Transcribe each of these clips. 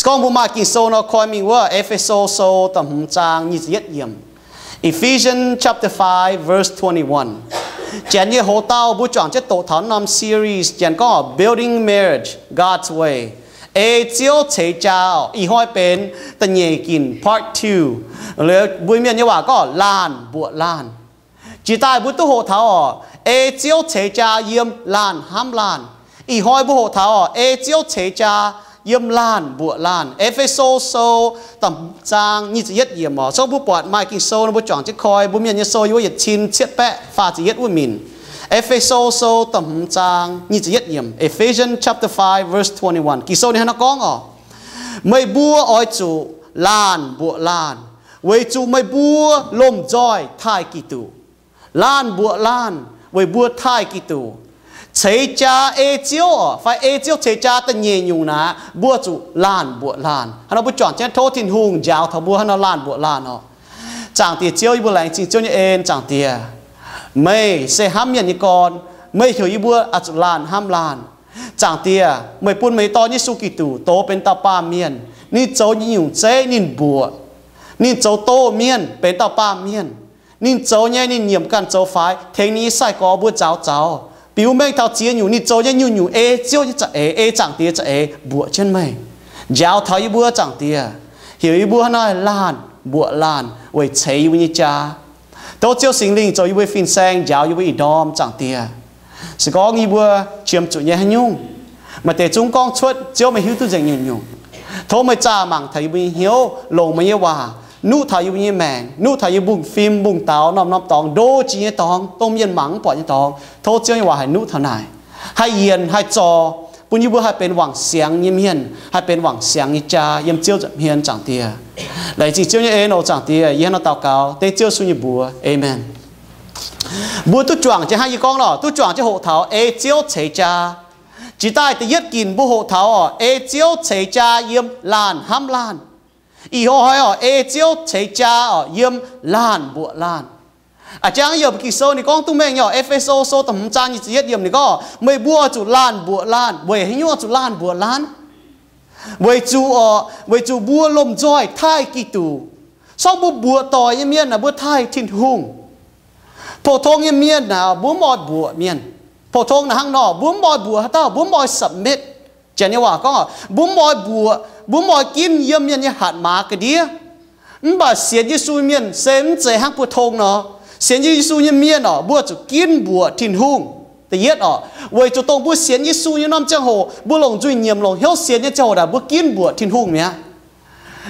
Gorngv mbuo maaih Ging-Sou nor, koi mingh wuov E^fe^so Sou da'hmz zaang nyic ziepc yietv yiemc. Ephesians chapter five, verse twenty-one. Janx nyei hoc-dauh mbuo juangc jienv doqc taux norm series, janx gorngv Building Marriage God's Way, ei Ziouv ceix jaa. Ih hnoi benx da'nyeic ginc, part two. Mbuo Mienh nyei waac gorngv laanh mbuoqc laanh. Jiex daaih mbuo duqv hoqc taux oc, ei Ziouv ceix jaa yiem laanh hnamv laanh. Ih hnoi mbuo hoqc taux oc, ei Ziouv ceix jaa yiem laanh mbuoqc laanh. E^fe^so Sou da'hmz zaang nyic ziepc yietv yiemc oc. Sou mbuo buatc maaih Ging-Sou nor, mbuo juangc jienv koi. Mbuo Mienh nyei sou yiem wuov yietc cin cietv baeqv faah ziepc yietv wuov minc. E^fe^so Sou da'hmz zaang nyic ziepc yietv yiemc. Ephesians chapter five, verse twenty-one. Ging-Sou ninh hnangv naaiv gorngv oc, meih mbuo oix zuqc laanh mbuoqc laanh, weic zuqc meih mbuo lomh nzoih taaih Giduc. Laanh mbuoqc laanh weic mbuo taaih Giduc. Ceix jaa ei Ziouv oc, fai ei Ziouv ceix jaa da'nyeic nyungc naaic, mbuo zuqc laanh mbuoqc laanh. Hnangv nor mbuo juangc jienv tov Tin-Hungh njaaux taux mbuo hnangv nor laanh mbuoqc laanh oc. Zaangc Diex Ziouv, yie mbuo laengz zingh Ziouv nyei en. Zaangc Diex, meih se hnamv mienh nyei gorn. Meih heuc yie mbuo oix zuqc laanh hnamv laanh. Zaangc Diex, meih bun meih nyei Dorn, Yesu Giduc, doz benx dauh baamh mienh. Ninh zoux nyei nyungc zeiv ninh mbuoqc. Ninh zoux doz mienh benx dauh baamh mienh. Ninh zoux nyei, ninh nyiemc ganh zoux faix, tengx ninh nyei sai-gorx mbuo nzaaux zaux, biux mengh taux ziex nyungc. Ninh zoux nyei nyungc-nyungc ei Ziouv nyei za'eix, ei Zaangc Diex za'eix mbuoqc jienv meih, njaaux taux yie mbuo. Zaangc Diex, heuc yie mbuo hnangv naaiv laanh mbuoqc laanh weic ceix yie mbuo nyei jaa. Tov Ziouv Singx Lingh zoux yie mbuo fin-saeng, njaaux yie mbuo ih ndorm. Zaangc Diex, se gorngv yie mbuo qiemx zuqc nyei haaix nyungc, maaih deix zungv gorngv cuotv, Ziouv meih hiuv duqv nzengc nyungc-nyungc. Tov meih zaah mangc taux yie mbuo nyei hnyouv, longc meih nyei waac nuqv taux yie mbuo nyei maengc, nuqv taux yie mbuo mbungv fim mbungv daux, norm-norm dorngx, ndo jiex nyei dorngx, dongh mienh mangc mv buatc nyei dorngx. Tov Ziouv nyei waac haih nuqv taux naaic, haih yienc haih zorc, bun yie mbuo haih benx wangc siangx nyei mienh, haih benx wangc siangx nyei jaa yiem Ziouv nza'hmien. Zaangc Diex, laengz zingh Ziouv nyei en oc. Zaangc Diex, yie hnangv nor daux gaux dengv Ziouv Yesu nyei mbuox, aamen. Mbuo duqv juangc jienv, hnangv yie gorngv nor, duqv juangc jienv hoqc taux ei Ziouv ceix jaa. Jiex daaih da'yietv ginc mbuo hoqc taux oc, ei Ziouv ceix jaa yiem laanh hnamv laanh. Ih hnoi oc, ei Ziouv ceix jaa oc yiem laanh mbuoqc laanh. A'jang yiem Ging-Sou ninh gorngv duqv mengh nyei oc. E^fe^so Sou da'hmz zaang nyic ziepc yietv yiemc ninh gorngv, meih mbuo oix zuqc laanh mbuoqc laanh. Weic haaix nyungc oix zuqc laanh mbuoqc laanh? Weic zuqc oc, weic zuqc mbuo lomh nzoih taaih Giduc. Sorng mbuo mbuoqc doic nyei mienh naaic, mbuo taaih Tin-Hungh. Pou-tong nyei mienh naaic, mbuo mv oix mbuoqc mienh. Pou-tong naaic hnangv nor, mbuo mv oix mbuoqc haaix dauh, mbuo mv oix submit. Janx nyei waac gorngv, mbuo mv oix mbuoqc, mbuo mv oix ginv yiem mienh nyei hatc maaz ga'ndiev. Mv baac sienx Yesu mienh se mv zeiz hnangv pou-tong nor. Sienx Yesu nyei mienh oc, mbuo zuqc ginv mbuoqc Tin-Hungh. Da'yietv oc, weic zuqc dongh mbuo sienx Yesu nyei norm ziangh hoc, mbuo longc nzuih nyiemc longc hnyouv sienx nyei ziangh hoc naaic, mbuo ginv mbuoqc Tin-Hungh mi'aqv.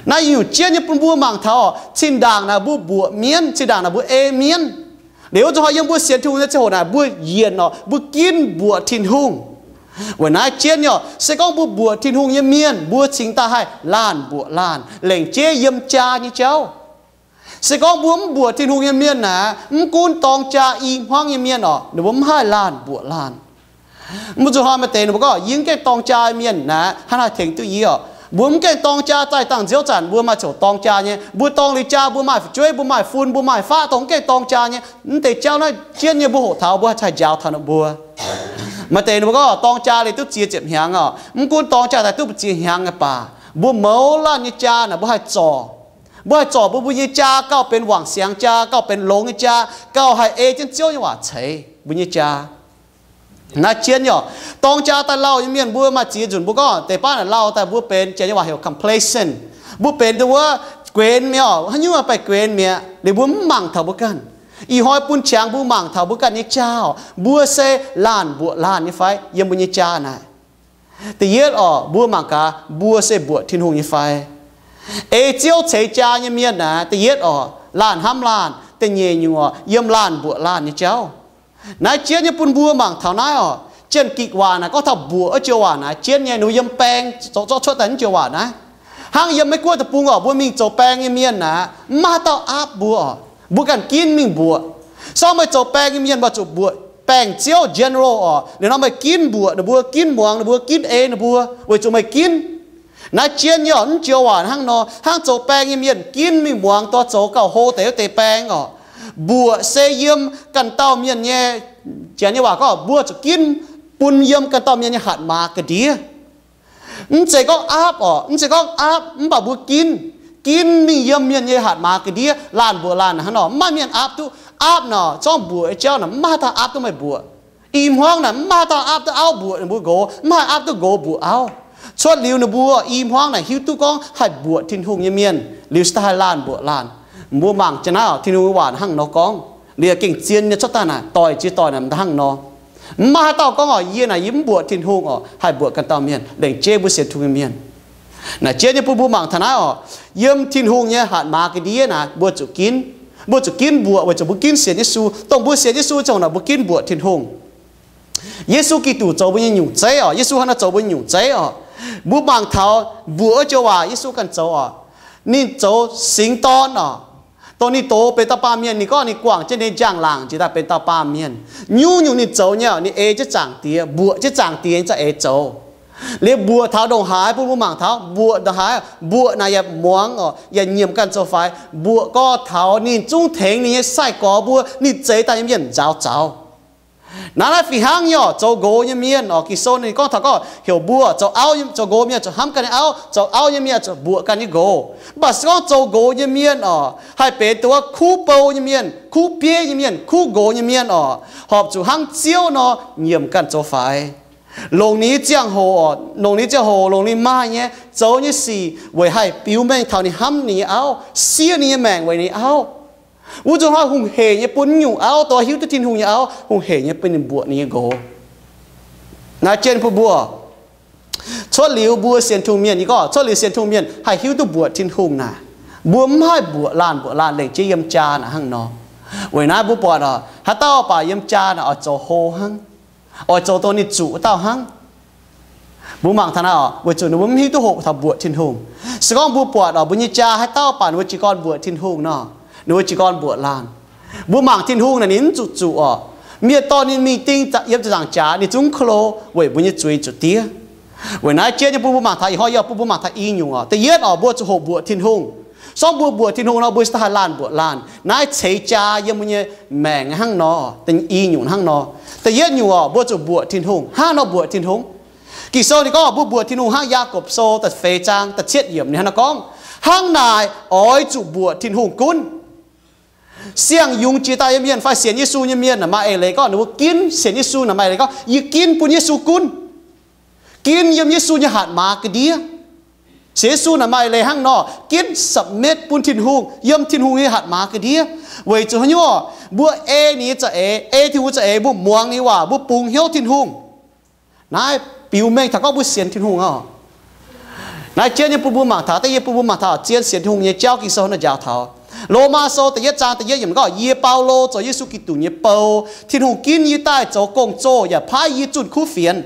Naaiv nyungc jienv nyei bun mbuo mangc taux oc, zinh ndaangc naaic mbuo mbuoqc mienv, zinh ndaangc naaic mbuo ei mienv. Liuz wuov zuqc hnoi yiem mbuo sienx Tin-Hungh nyei ziangh hoc naaic, mbuo yienc oc, mbuo ginv mbuoqc Tin-Hungh. Weic naaiv jienv nyei oc, se gorngv mbuo mbuoqc Tin-Hungh nyei mienh, mbuo cingx daaih haih laanh mbuoqc laanh, lengc jeiv yiem jaa nyei jauv. Se gorngv mbuo mv mbuoqc Tin-Hungh nyei mienh naaic, mv gunv dorng jaa i hmuangv nyei mienh oc, ninh mbuo mv haih laanh mbuoqc laanh. Mv zuqc hnoi maaih deix ninh mbuo gorngv, yie mv gaengh dorng jaa mienh naaic, hnangv haaix tengx duqv yie oc? Mbuo mv gaengh dorng jaa, zaih dangh nziouv zanc mbuo maaih ziouc dorng jaa nyei. Mbuo dorng liuz jaa, mbuo maaih fu'jueiv, mbuo maaih fun, mbuo maaih faqv, dongh mv gaengh dorng jaa nyei. Mv deix jauv naaiv jienv nyei mbuo hoqc taux, mbuo haih njaaux taux ninh mbuo. Maaih deix ninh mbuo gorngv dorng jaa liuz duqv ziex ziepc hnyangx oc. Mv gunv dorng jaa daaih duqv ziex hnyangx aqv baac, mbuo mouz laanh nyei jaa naaic mbuo haih zorc. Mbuo haih zorc bun mbuo nyei jaa gauh benx wangc siangx jaa, gauh benx longx nyei jaa, gauh haih ei jienv Ziouv nyei waac ceix mbuo nyei jaa. Naaiv jienv nyei oc, dorng jaa daaih lauh nyei mienh mbuo maaih ziex nzunc mbuo gorngv deix baav naaic lauh daaih mbuo benx, Janx nyei waac heuc complacent. Mbuo benx dongh wuov guenx mi'aqv oc, haaix nyungc baih guenx mi'aqv, liuz mbuo mv mangc taux mbuo ganh. Ih hnoi bun qangx mbuo mangc taux mbuo ganh nyei jaa oc, mbuo se laanh mbuoqc laanh nyei fai yiem mbuo nyei jaa naaic? Da'yietv oc, mbuo mangc gaax, mbuo se mbuoqc Tin-Hungh nyei fai? Ei Ziouv ceix jaa nyei mienh naaic, da'yietv oc, laanh hnamv laanh, da'nyeic nyungc oc, yiem laanh mbuoqc laanh nyei jauv. Naaiv jienv nyei bun mbuo mangc taux naaiv oc, Janx-Gikc waac naaic gorngv taux mbuoqc wuov joux waac naaic jienv nyei, ninh mbuo yiem baeng zorqv cuotv daaih naaiv joux waac naaiv. Hnangv yiem Meiv Guoqv deic-bung oc, mbuo mingh zoux baeng nyei mienh naaic, mv maaih haaix dauh aapv mbuo oc, mbuo ganh ginv mingh mbuoqc. Sorng meih zoux baeng nyei mienh, meih zuqc mbuoqc baengc ziouv, general oc, liuz nor meih ginv mbuoqc ninh mbuo, ginv muangx ninh mbuo, ginv ei ninh mbuo, weic zuqc meih ginv. Naaiv jienv nyei oc, mv joux waac hnangv nor, hnangv zoux baeng nyei mienh ginv mingh muangx dorh zoux gauh hlo deix wuov deix baeng oc. Mbuoqc se yiem ganh dauh mienh nyei, Janx nyei waac gorngv mbuo zuqc ginv bun yiem ganh dauh mienh nyei hatc maaz ga'ndiev. Mv zeiz gorngv aapv orqc, mv zeiz gorngv aapv mv baac mbuo ginv, ginv mingh yiem mienh nyei hatc maaz ga'ndiev laanh mbuoqc laanh hnangv nor. Mv maaih mienh aapv duqv. Aapv nor, zorngv mbuoqc nyei jauv naaic mv maaih haaix dauh aapv duqv meih mbuoqc. I hmuangv naaic mv maaih haaix dauh aapv duqv auv mbuoqc ninh mbuo nqox, mv maaih aapv duqv nqox mbuoqc auv. Cuotv liuz ninh mbuo i hmuangv naaic hiuv duqv gorngv haih mbuoqc Tin-Hungh nyei mienh liuz se daaih haih laanh mbuoqc laanh. Mbuo mangc jienv naaiv oc, Tin-Hungh nyei waac hnangv nor gorngv. Liuz gengh zien nyei cuotv daaih naaic doix jiex doix naaic hnangv nor. Mv maaih haaix dauh gorngv oc, yie naaic yie mv mbuoqc Tin-Hungh oc, haih mbuoqc ganh dauh mienh. Lengc jeiv mbuo sienx Tin-Hungh nyei mienh naaic, jiex nyei bun mbuo mangc taux naaiv oc, yiem Tin-Hungh nyei hatc maaz ga'ndiev naaic mbuo zuqc ginv. Mbuo zuqc ginv mbuoqc weic zuqc mbuo ginv sienx Yesu. Dongh mbuo sienx Yesu ziangh hoc naaic mbuo ginv mbuoqc Tin-Hungh. Yesu Giduc zoux mbuo nyei nyungc zeiv oc. Yesu hnangv naaiv zoux mbuo nyei nyungc zeiv oc. Mbuo mangc taux mbuoqc wuov joux waac Yesu ganh zoux oc. Ninh zoux singx dorn oc. Dongh ninh doz benx dauh baamh mienh, ninh gorngv ninh guangc jienv ninh njang-laangc njiec daaih benx dauh baamh mienh. Nyungc-nyungc ninh zoux nyei, ninh ei jienv Zaangc Diex, mbuoqc jienv Zaangc Diex nyei za'eix zoux. Liuz mbuoqc taux ndongc haaix bun mbuo mangc taux, mbuoqc ndongc haaix, mbuoqc naaic yaac muangx oc, yaac nyiemc ganh zoux faix. Mbuoqc gorngv taux ninh zungv tengx ninh nyei sai-gorx mbuo, ninh zeix daaih nyei mienh nzaaux zaux. Naaiv, naaiv fih hnangv nyei oc, zoux nqox nyei mienh oc. Ging-Sou ninh gorngv taux gorngv heuc mbuo zoux auv, zoux nqox mienh zuqc hnamv ganh nyei auv, zoux auv nyei mienh zuqc mbuoqc ganh nyei nqox. Mv baac se gorngv zoux nqox nyei mienh oc, haih benx dongh wuov kuv bou nyei mienh, kuv bieiv nyei mienh, kuv nqox nyei mienh oc, horpc zuqc hnangv Ziouv nor nyiemc ganh zoux faix. Longc ninh nyei ziangh hoc, longc ninh nyei ziangh hoc, longc ninh maaih nyei zoux nyei sic weic haih biux mengh taux ninh hnamv ninh nyei auv, siev ninh nyei maengc weic ninh auv. Wuov nzunc hnoi hungh heic nyei bun nyungc auv, dongh hiuv duqv Tin-Hungh nyei auv, hungh heic nyei bun ninh mbuoqc ninh nyei nqox. Naaiv jienv bun mbuo, cuotv liuz mbuo sienx Tin-Hungh mienh, yie gorngv cuotv liuz sienx Tin-Hungh mienh haih hiuv duqv mbuoqc Tin-Hungh naaic, mbuo mv haih mbuoqc laanh mbuoqc laanh lengc jeiv yiem jaa naaic hnangv nor. Weic naaiv mbuo buatc oc, haaix dauh baac yiem jaa naaic oix zoux hlo hnangv, oix zoux dongh ninh zuqc wuov dauh hnangv. Mbuo mangc taux naaiv oc, weic zuqc ninh mbuo mv hiuv duqv hoqc taux mbuoqc Tin-Hungh. Se gorngv mbuo buatc oc, mbuo nyei jaa haaix dauh baac ninh mbuo jiez gorn mbuoqc Tin-Hungh nor, ninh mbuo jiez gorn mbuoqc laanh. Mbuo mangc Tin-Hungh naaic ninh mv zuqc zuqc oc. Mienh dorh ninh mingh ding yiem ziepc nzaangc jaax ninh zungv mv ko lo, weic mbuo nyei zuiz zuqc diev. Weic naaiv jienv nyei bun mbuo mangc taux ih hnoi yie bun mbuo mangc taux i nyungc oc. Da'yietv oc, mbuo zuqc hoqc mbuoqc Tin-Hungh. Se gorngv mbuo mbuoqc Tin-Hungh nor, mbuo se daaih haih laanh mbuoqc laanh. Naaiv ceix jaa yiem mbuo nyei maengc hnangv nor, i nyungc hnangv nor. Da'yietv nyungc oc, mbuo zuqc mbuoqc Tin-Hungh. Hnangv nor mbuoqc Tin-Hungh, Ging-Sou ninh gorngv mbuo mbuoqc Tin-Hungh hnangv Yaagorpc Sou da'feix zaang da'cietv yiemc ninh hnangv naaiv gorngv, hnangv naaic oix zuqc mbuoqc Tin-Hungh gunv. Siang-yungz jiex daaih nyei mienh fai sienx Yesu nyei mienh maaih eix leiz gorngv ninh mbuo ginv, sienx Yesu naaic maaih eix leiz gorngv yie ginv bun Yesu gunv, ginv yiem Yesu nyei hatc maaz ga'ndiev. Sienx Yesu naaic maaih eix leiz hnangv nor, ginv submit bun Tin-Hungh, yiem Tin-Hungh nyei hatc maaz ga'ndiev. Weic zuqc haaix nyungc, mbuo ei ninh nyei za'eix, ei Tin-Hungh za'eix, mbuo muangx ninh nyei waac, mbuo bungx hnyouv Tin-Hungh. Naaiv biux mengh taux gorngv mbuo sienx Tin-Hungh oc. Naaiv jienv nyei bun mbuo mangc taux, da'yietv bun mbuo mangc taux zien sienx Tin-Hungh nyei jauv. Ging-Sou nor njaaux taux, Lomaa Sou da'yietv zaang da'yietv yiemc gorngv, yie, Baulo, zoux Yesu Giduc nyei bou. Tin-Hungh ginv yie daaih zoux gong-zoh yaac paaiv yie zunh kuv fienx.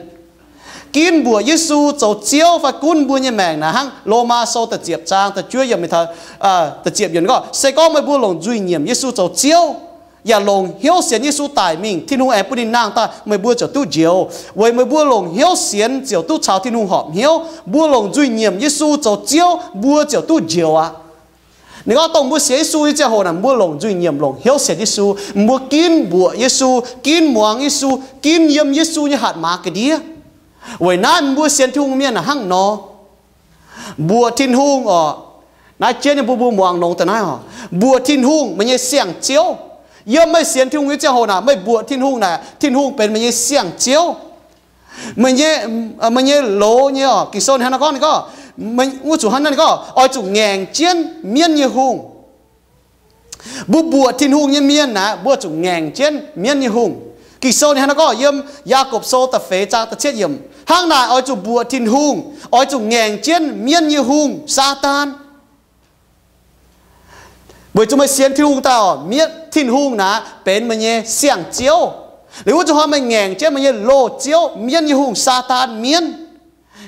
Ginv mbuoqc Yesu zoux Ziouv fai gunv mbuo nyei maengc naaic hnangv Lomaa Sou da'ziepc zaang da'juov yiemc, da'ziepc yiemc gorngv, se gorngv meih mbuo longc nzuih nyiemc Yesu zoux Ziouv, yaac longc hnyouv sienx Yesu daic mingh, Tin-Hungh aengx bun ninh nangh daaih, meih mbuo ziouc duqv njoux. Weic meih mbuo longc hnyouv sienx ziouc duqv caux Tin-Hungh horpc hnyouv. Mbuo longc nzuih nyiemc Yesu zoux Ziouv, mbuo ziouc duqv njoux aqv. Ninh gorngv dongh mbuo sienx Yesu nyei ziangh hoc naaic, mbuo longc nzuih nyiemc, longc hnyouv sienx Yesu, mbuo ginv mbuoqc Yesu, ginv muangx Yesu, ginv yiem Yesu nyei hatc maaz ga'ndiev. Weic naaiv mbuo sienx Tin-Hungh mienh naaic hnangv nor, mbuoqc Tin-Hungh oc. Naaiv jienv nyei mbuo, mbuo muangx longx daaih naaiv oc, mbuoqc Tin-Hungh, meih nyei siang-ziouv. Yiem meih sienx Tin-Hungh nyei ziangh hoc naaic, meih mbuoqc Tin-Hungh naaic, Tin-Hungh benx meih nyei siang-ziouv. Meih nyei, meih nyei loz nyei oc. Ging-Sou ninh hnangv naaiv gorngv, ninh gorngv, wuov zuqc hnangv naaiv ninh gorngv, oix zuqc ngaengc jienv mienv nyei hungh. Mbuo mbuoqc Tin-Hungh nyei mienh naaic, mbuo zuqc ngaengc jienv mienv nyei hungh. Ging-Sou ninh hnangv naaiv gorngv yiem Yaagorpc Sou da'feix zaang da'cietv yiemc, hnangv naaic oix zuqc mbuoqc Tin-Hungh, oix zuqc ngaengc jienv mienv nyei hungh, Saadaan. Weic zuqc meih sienx Tin-Hungh daaih oc, mienv, Tin-Hungh naaic benx meih nyei siang-ziouv. Liuz wuov zuqc hnoi meih ngaengc jienv meih nyei loz-ziouv, mienv nyei hungh, Saadaan mienv.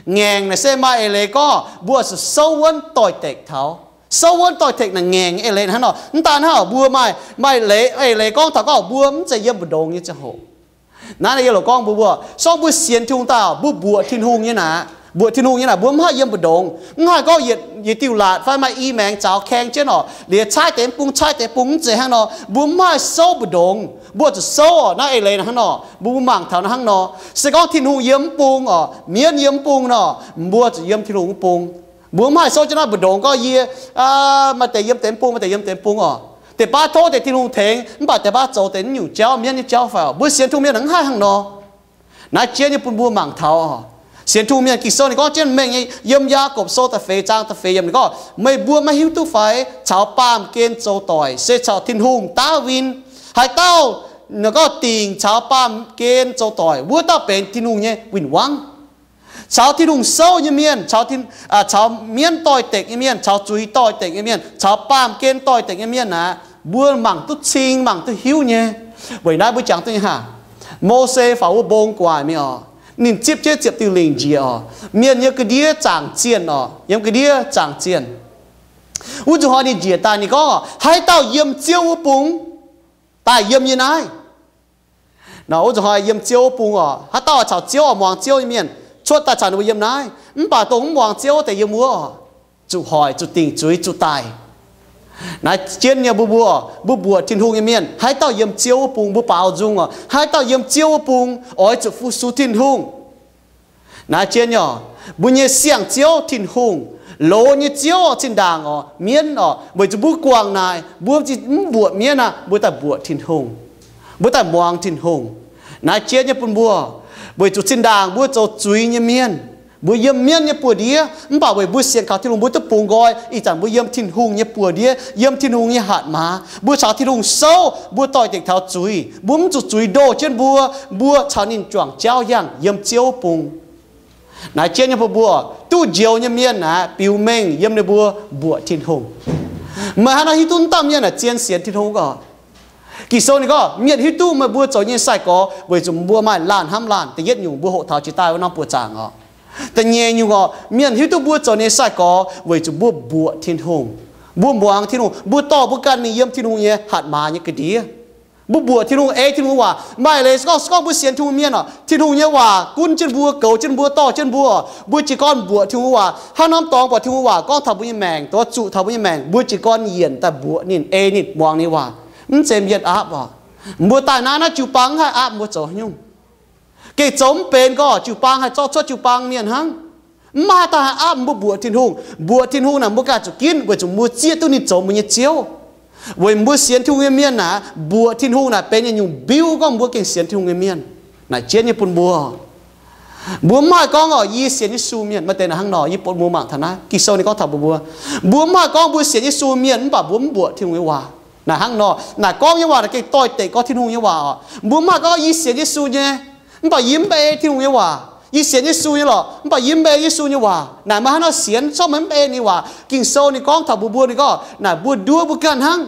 Ngaengc naaic se maaih eix leiz gorngv mbuo zuqc souv wuonv doix-dekc taux. Souv wuonv doix-dekc naaic ngaengc eix leiz hnangv nor. Mv daan hnangv, mbuo maaih, maaih leiz, eix leiz gorngv taux gorngv mbuo mv zeiz yiem mbu'ndongx nyei ziangh hoc. Naaiv yie loc gorngv mbuo, mbuo, se gorngv mbuo sienx Tin-Hungh daaih, mbuo mbuoqc Tin-Hungh nyei naaic, mbuoqc Tin-Hungh nyei naaic, mbuo mv haih yiem mbu'ndongx, mv haih gorngv yietc, yietc diuh laatc fai maaih i maengx zaux kaeng jienv oc, liuz caaiv deix bung, caaiv deix bung, mv zeiz hnangv nor. Mbuo mv haih souv mbu'ndongx. Mbuo zuqc souv oc. Naaiv eix leiz naaiv hnangv nor, mbuo mangc taux naaiv hnangv nor. Se gorngv Tin-Hungh yiem mv bung oc, mienv yiem mv bung nor, mbuo zuqc yiem Tin-Hungh mv bung. Mbuo mv haih souv jienv naaiv mbu'ndongx gorngv yie maaih deix yiem deix mv bung, maaih deix yiem deix mv bung oc. Deix baav tov deix Tin-Hungh tengx, mv baac deix baav zoux deix naaiv nyungc jauv, mienv nyei jauv fai oc. Mbuo sienx Tin-Hungh mienh mv haih hnangv nor. Naaiv jienv nyei bun mbuo mangc taux oc. Sienx Tin-Hungh mienh, Ging-Sou ninh gorngv jienv mengh nyei, yiem Yaagorpc Sou da'feix zaang da'feix yiemc ninh gorngv, meih mbuo maiv hiuv duqv fai caux baamh gen zoux doic se caux Tin-Hungh daav win? Haaix dauh, ninh gorngv, dingc caux baamh gen zoux doic, wuov dauh benx Tin-Hungh nyei win-wangv. Caux Tin-Hungh souv nyei mienh, caux mienv doix-dekc nyei mienh, caux zuiz doix-dekc nyei mienh, caux baamh gen doix-dekc nyei mienh aqv, mbuo mangc duqv cing, mangc duqv hiuv nyei. Weic naaiv mbuo jangx duqv nyei hnangv. Mose faaux wuov mbong gu'nguaaic mingh oc, ninh zipv jienv ziepc diuh lingc njiec oc. Mienh nyei ga'ndiev zaangc zienh oc, yiem ga'ndiev zaangc zienh. Wuov zuqc hnoi ninh njiec daaih ninh gorngv, haaix dauh yiem Ziouv wuov bung, daaih yiem yie naaiv. Nor wuov zuqc hnoi yiem Ziouv wuov bung oc, haaix dauh caux Ziouv oix muangx Ziouv nyei mienh, cuotv daaih caux ninh mbuo yiem naaiv. Mv baac dongh mv muangx Ziouv wuov deix yiem wuov oc, zuqc hoic, zuqc dingc zuiz, zuqc daic. Naaiv jienv nyei mbuo, mbuo, mbuo mbuoqc Tin-Hungh nyei mienh, haaix dauh yiem Ziouv wuov bung, mbuo baaux nzung oc, haaix dauh yiem Ziouv wuov bung oix zuqc fu-sux Tin-Hungh. Naaiv jienv nyei oc, mbuo nyei siang-ziouv Tin-Hungh, loz nyei Ziouv oc, zinh ndaangc oc, mienv oc, weic zuqc mbuo guangc naaic, mbuo mv mbuoqc mienv aqv, mbuo daaih mbuoqc Tin-Hungh. Mbuo daaih muangx Tin-Hungh. Naaiv jienv nyei bun mbuo, weic zuqc zinh ndaangc mbuo zoux zuiz nyei mienh, mbuo yiem mienv nyei buoz-ndiev, mv baac weic mbuo sienx kaux Tin-Hungh, mbuo duqv bungx nqoi. Ih zanc mbuo yiem Tin-Hungh nyei buoz-ndiev, yiem Tin-Hungh nyei hatc maaz, mbuo caux Tin-Hungh souv, mbuo doix-dekc taux zuiz, mbuo mv zuqc zuiz ndoh jienv mbuo, mbuo caux ninh juangc jauv yangh yiem Ziouv bung. Naaiv jienv nyei bun mbuo, duqv njoux nyei mienh aeqv, biux mengh yiem ninh mbuo mbuoqc Tin-Hungh. Meih haaix nor hiuv duqv mv dauh mienh aeqv, zien sienx Tin-Hungh oc? Ging-Sou ninh gorngv, mienh hiuv duqv meih mbuo zoux nyei sai-gorx weic zuqc mbuo maaih laanh hnamv laanh. Da'yietv nyungc, mbuo hoqc taux jiex daaih wuov norm buoz zaangc oc. Da'nyeic nyungc oc, mienh hiuv duqv mbuo zoux nyei sai-gorx weic zuqc mbuo mbuoqc Tin-Hungh, mbuo muangx Tin-Hungh, mbuo dorh mbuo ganh mingh yiem Tin-Hungh nyei hatc maaz nyei ga'ndiev. Mbuo mbuoqc Tin-Hungh, ei Tin-Hungh waac. Maaih leiz se gorngv, se gorngv mbuo sienx Tin-Hungh mienh oc, Tin-Hungh nyei waac gunv jienv mbuo, goux jienv mbuo, dorh jienv mbuo, mbuo jiez gorn mbuoqc Tin-Hungh waac. Hnangv norm dorngx buatc Tin-Hungh waac gorngv taux mbuo nyei maengc, dongh zuqc taux mbuo nyei maengc, mbuo jiez gorn yienc daaih mbuoqc ninh, ei ninh, muangx ninh waac, mv zeiz mienh aapv oc. Mbuo daaih naaiv, naaiv jiu-baang mv haih aapv mbuo zoux haaix nyungc. Gengh zoux mv benx gorngv jiu-baang haih zorqv cuotv jiu-baang mienh hnangv. Mv maaih dauh haih aapv mbuo mbuoqc Tin-Hungh. Mbuoqc Tin-Hungh naaic mbuo ganh zuqc ginv weic zuqc mbuo zieqv duqv ninh zoux mbuo nyei Ziouv. Weic mbuo sienx Tin-Hungh nyei mienh naaic, mbuoqc Tin-Hungh naaic benx yietc nyungc mbiuv gorngv mbuo gengh sienx Tin-Hungh nyei mienh. Naaic jienv nyei bun mbuo, mbuo mv haih gorngv oc, yie sienx Yesu mienh. Maaih deix naaic hnangv nor, yie bun mbuo mangc taux naaiv Ging-Sou ninh gorngv taux mbuo, mbuo mv haih gorngv mbuo sienx Yesu mienh mv baac mbuo mv mbuoqc Tin-Hungh nyei waac. Naaic hnangv nor, naaic gorngv nyei waac naaic gengh doix-dekc gorngv Tin-Hungh nyei waac oc. Mbuo mv haih gorngv yie sienx Yesu nyei, mv baac yie mv ei Tin-Hungh nyei waac. Yie sienx Yesu nyei lorqc, mv baac yie mv ei Yesu nyei waac. Naaic meih hnangv nor sienx, se gorngv meih mv ei ninh waac. Ging-Sou ninh gorngv taux mbuo, mbuo ninh gorngv naaic mbuo nduov mbuo ganh hnangv.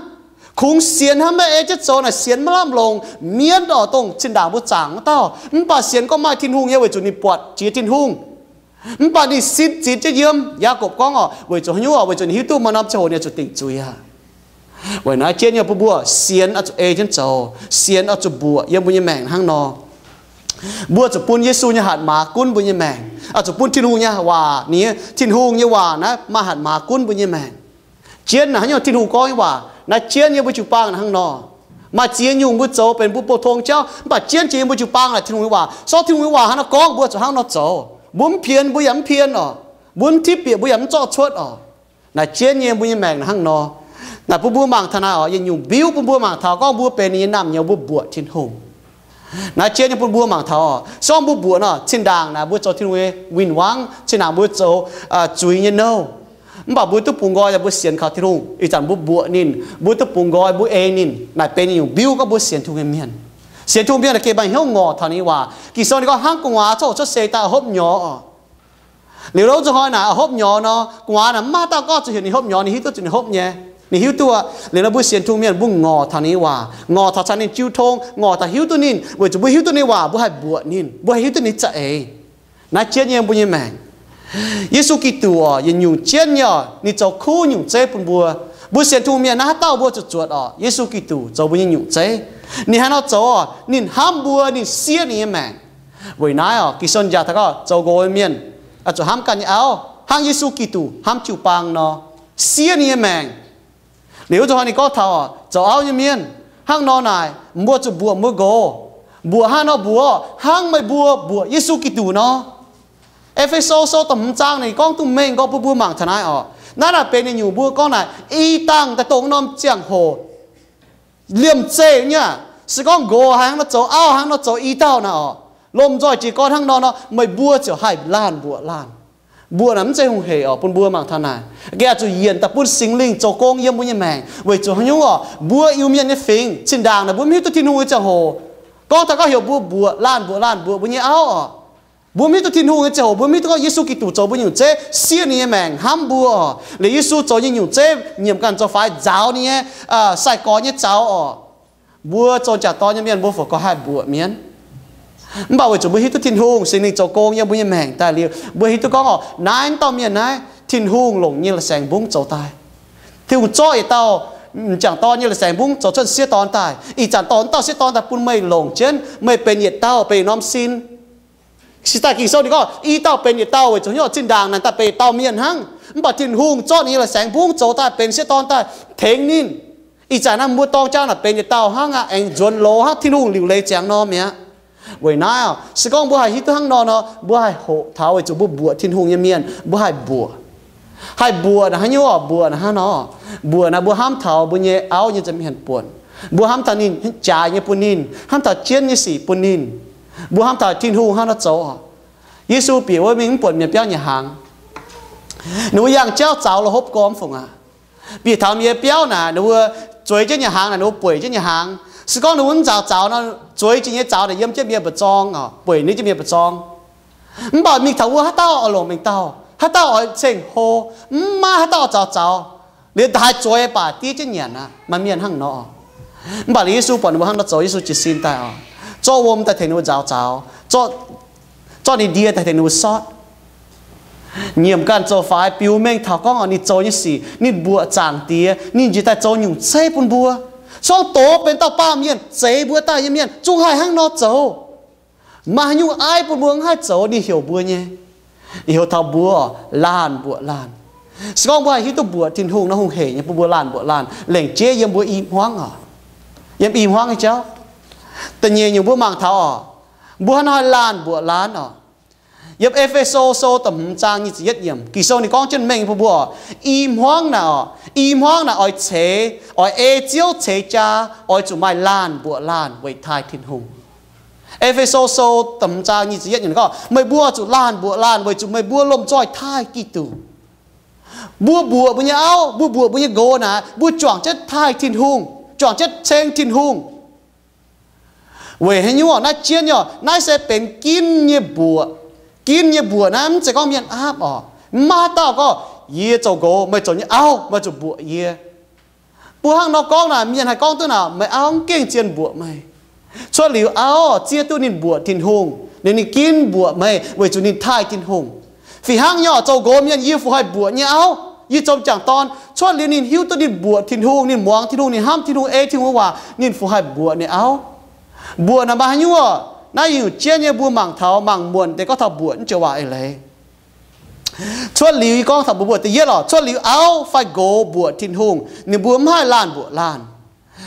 Kungx sienx hnangv maiv ei jienv zoux naaic sienx maiv lamh longc. Mienv oc, dongh zinh ndaangc mbuo zaangc wuov dauh, mv baac sienx gorngv maaih Tin-Hungh nyei weic zuqc ninh buatc jiex Tin-Hungh. Mv baac ninh sin zinx jienv yiem. Yaagorpc gorngv oc, weic zuqc haaix nyungc oc? Weic zuqc ninh hiuv duqv maaih norm ziangh hoc ninh oix zuqc dingc zuiz aqv. Weic naaiv jienv nyei bun mbuo sienx oix zuqc ei jienv zoux, sienx oix zuqc mbuoqc yiem mbuo nyei maengc hnangv nor. Mbuo zuqc bun Yesu nyei hatc maaz gunv mbuo nyei maengc, oix zuqc bun Tin-Hungh nyei waac, ninh, Tin-Hungh nyei waac naaiv maaih hatc maaz gunv mbuo nyei maengc. Jienv naaic hnangv nyei Tin-Hungh gorngv nyei waac, naaiv jienv yiem mbuo jiu-baang naaic hnangv nor. Maaih ziex nyungc mbuo zoux benx mbuo pou-tong jauv, mv baac jienv jiex yiem mbuo jiu-baang naaic Tin-Hungh nyei waac. Se gorngv Tin-Hungh nyei waac hnangv nor gorngv, mbuo zuqc hnangv nor zoux. Mbuo mv pien, mbuo yaac mv pien oc. Mbuo mv tipv bieqc, mbuo yaac mv zorqv cuotv oc. Naaic jienv nyei mbuo nyei maengc naaic hnangv nor. Naaic bun mbuo mangc taux naaic oc, yietc nyungc mbiuv bun mbuo mangc taux gorngv mbuo benx ninh nyei naamh nyouz, mbuo mbuoqc Tin-Hungh. Naaiv jienv nyei bun mbuo mangc taux oc, se gorngv mbuo mbuoqc nor, zinh ndaangc naaic mbuo zoux Tin-Hungh nyei win-wangv, zinh ndaangc mbuo zoux zuiz nyei nouh. Mv baac mbuo duqv bungx nqoi, mbuo sienx kaux Tin-Hungh, ih zanc mbuo mbuoqc ninh, mbuo duqv bungx nqoi, mbuo ei ninh. Naaic benx yietc nyungc mbiuv gorngv mbuo sienx Tin-Hungh nyei mienh. Sienx Tin-Hungh mienh naaic gengh maaih hnyouv ngorc taux ninh nyei waac. Ging-Sou ninh gorngv hnangv gu'nguaaz coqv hoqc cuotv seix daaih oix hopv nyorx oc. Liuz wuov zuqc hnoi naaic oix hopv nyorx nor, gu'nguaaz naaic mv maaih dauh gorngv zuqc heuc ninh hopv nyorx, ninh hiuv duqv zuqc ninh hopv nyei. Ninh hiuv duqv aqv. Liuz nor mbuo sienx Tin-Hungh mienh mbuo ngorc taux ninh nyei waac, ngorc taux caux ninh jiu tong, ngorc taux hiuv duqv ninh, weic zuqc mbuo hiuv duqv ninh nyei waac mbuo haih mbuoqc ninh, mbuo haih hiuv duqv ninh za'eix. Naaiv jienv nyei mbuo nyei maengc. Yesu Giduc oc, yietc nyungc jienv nyei oc, ninh zoux kuv nyungc zeiv bun mbuo. Mbuo sienx Tin-Hungh mienh naaiv haaix dauh mbuo zuqc zuotc oc, Yesu Giduc zoux mbuo nyei nyungc zeiv. Ninh haaix nor zoux oc? Ninh hnamv mbuo, ninh siev ninh nyei maengc. Weic naaiv oc, Ging-Sou jaax taux gorngv zoux nqox nyei mienh oix zuqc hnamv ganh nyei auv hnangv Yesu Giduc hnamv jiu-baang nor, siev ninh nyei maengc. Liuz wuov zuqc hnoi ninh gorngv taux oc, zoux auv nyei mienh, Hnangv nor naaic, mbuo zuqc mbuoqc mbuo nqox. Mbuoqc hnangv nor mbuoqc, hnangv meih mbuo mbuoqc Yesu Giduc nor. E^fe^so sou da'hmz zaang ninh gorngv duqv mengh gorx bun mbuo mangc taux naaiv oc. Naaiv naaic benx ninh nyungc mbuo gorngv naaic, i dangh daaih dongh norm ziangh hoc liemh zeih nyei aqv. Se gorngv nqox haiz hnangv nor zoux, auv haiz hnangv nor zoux, i dauh naaic oc, lomh nzoih jiez gorn hnangv nor nor, meih mbuo ziouc haih laanh mbuoqc laanh. Mbuoqc naaic mv zeiz hungh heic oc, bun mbuo mangc taux naaic. Gengh oix zuqc yienc daaih bun Singx Lingh zoux gong yiem mbuo nyei maengc. Weic zuqc haaix nyungc oc? Mbuo Iu-Mienh nyei fingx, zinh ndaangc naaic mbuo mv hiuv duqv Tin-Hungh nyei ziangh hoc, gorngv taux gorngv heuc mbuo mbuoqc laanh mbuoqc laanh mbuoqc mbuo nyei auv oc. Mbuo mv hiuv duqv Tin-Hungh nyei ziangh hoc, mbuo mv hiuv duqv gorngv Yesu Giduc zoux mbuo nyungc zeiv, siev ninh nyei maengc hnamv mbuo oc, liuz Yesu zoux nyei nyungc zeiv nyiemc ganh zoux faix nzaaux ninh nyei sai-gorx nyei zaux oc. Mbuo zoux jangc dorn nyei mienh mbuo fungc gauh haih mbuoqc mienh. Mv baac weic zuqc mbuo hiuv duqv Tin-Hungh, Singx Lingh zoux gong yiem mbuo nyei maengc daaih liuz, mbuo hiuv duqv gorngv oc, naaiv dauh mienh naaiv Tin-Hungh longc nyei la'saengx mbungv zoux daaih. Tin-Hungh zorqv yietc dauh m'jangc dorn nyei la'saengx mbungv zoux cuotv sieqv dorn daaih. Ih zanc dorh wuov dauh sieqv dorn daaih bun meih longc jienv, meih benx yietc dauh, benx yietc norm sin. Se daaih Ging-Sou ninh gorngv i dauh benx yietc dauh weic zuqc hnyouv zinh ndaangc naaic daaih benx yietc dauh mienh hnangv. Mv baac Tin-Hungh zorqv ninh nyei la'saengx mbungv zoux daaih benx sieqv dorn daaih tengx ninh. Ih zanc naaiv mbuo dorng jaang naaic benx yietc dauh hnangv aqv, aengx nzuonx loz hnangv Tin-Hungh liuc leiz ziangx norm mi'aqv. Weic naaiv oc, se gorngv mbuo haih hiuv duqv hnangv nor nor, mbuo haih hoqc taux weic zuqc mbuo mbuoqc Tin-Hungh nyei mienh, mbuo haih mbuoqc. Haih mbuoqc naaic haaix nyungc oc? Mbuoqc naaic hnangv nor, mbuoqc naaic mbuo hnamv taux mbuo nyei auv nyei nza'hmien buonc. Mbuo hnamv taux ninh jaaix nyei bun ninh, hnamv taux jienv nyei sic bun ninh. Mbuo hnamv taux Tin-Hungh hnangv nor zoux oc. Yesu bieqc wuov mingh mv buatc mienh biauv nyanc hnaangx. Ninh mbuo yangh jauv zaux la'hopv gormx fungc aqv. Bieqc taux mienh biauv naaic, ninh mbuo zueiz jienv nyanc hnaangx naaic, ninh mbuo bueic jienv nyanc hnaangx. Se gorngv ninh mbuo mv nzaaux zaux nor, zueiz jiex nyei zaux naaic yiem jienv mienh mba'zorng oc, bueic ninh jienv mienh mba'zorng. Mv baac mingh taux wuov haaix dauh oix longc mengh dauh, haaix dauh oix ceng-hlo, mv maaih haaix dauh oix zaux zaux. Liuz daaih zueiz baac diev jienv nyanc aqv. Maaih mienh hnangv nor. Mv baac liuz Yesu buatc ninh mbuo hnangv nor zoux, Yesu jiez sin daaih oc, zorqv wuom daaih tengx ninh mbuo nzaaux zaux, zorqv ninh ndie daaih tengx ninh mbuo sortv. Nyiemc ganh zoux faix biux mengh taux gorngv oc, ninh zoux nyei sic, ninh mbuoqc Zaangc Diex, ninh njiec daaih zoux nyungc zeiv bun mbuo. Se gorngv doz benx dauh baamh mienh, zeix mbuo daaih nyei mienh, zungv haih hnangv nor zoux. Maaih haaix nyungc aiv bun mbuo mv haih zoux, ninh heuc mbuo nyei. Ninh heuc taux mbuo laanh mbuoqc laanh. Se gorngv mbuo haih hiuv duqv mbuoqc Tin-Hungh nor, hungh heic nyei bun mbuo laanh mbuoqc laanh, lengc jeiv yiem mbuo i hmuangv oc, yiem i hmuangv nyei jauv. Da'nyeic nyungc mbuo mangc taux oc, mbuo hnangv haaix nor haih laanh mbuoqc laanh oc. Yiem E^fe^so Sou da'hmz zaang nyic ziepc yietv yiemc, Ging-Sou ninh gorngv jienv mengh bun mbuo oc, i hmuangv naaic oc, i hmuangv naaic oix ceix, oix ei Ziouv ceix jaa, oix zuqc maaih laanh mbuoqc laanh weic taaih Tin-Hungh. E^fe^so Sou da'hmz zaang nyic ziepc yietv yiemc gorngv, meih mbuo zuqc laanh mbuoqc laanh weic zuqc meih mbuo lomh nzoih taaih Giduc. Mbuo mbuoqc mbuo nyei auv, mbuo mbuoqc mbuo nyei nqox naaic, mbuo juangc jienv taaih Tin-Hungh, juangc jienv ceng Tin-Hungh. Weic haaix nyungc? Naaiv jienv nyei oc, naaiv se benx ginv nyei mbuoqc. Ginv nyei mbuoqc naaiv mv zeiz gorngv mienh aapv oc. Mv maaih haaix dauh gorngv, yie zoux nqox, meih zoux nyei auv, meih zuqc mbuoqc yie. Mbuo hnangv nor gorngv naaic, mienh haih gorngv duqv naaic, meih auv mv gengh zien mbuoqc meih. Cuotv liuz auv zieqv duqv ninh mbuoqc Tin-Hungh, liuz ninh ginv mbuoqc meih weic zuqc ninh taaih Tin-Hungh. Fih hnangv nyei oc, zoux nqox mienh yie fungc haih mbuoqc nyei auv, yie zoux m'jangc dorn, cuotv liuz ninh hiuv duqv ninh mbuoqc Tin-Hungh, ninh muangx Tin-Hungh, ninh hnamv Tin-Hungh, ei Tin-Hungh waac, ninh fungx haih mbuoqc ninh auv. Mbuoqc naaic maaih haaix nyungc oc? Naaiv nyungc jienv nyei mbuo mangc taux mangc muonc deix gorngv taux mbuoqc naaiv joux waac eix leiz. Cuotv liuz yie gorngv taux mbuo mbuoqc da'yietv oc, cuotv liuz auv fai nqox mbuoqc Tin-Hungh, ninh mbuo mv haih laanh mbuoqc laanh.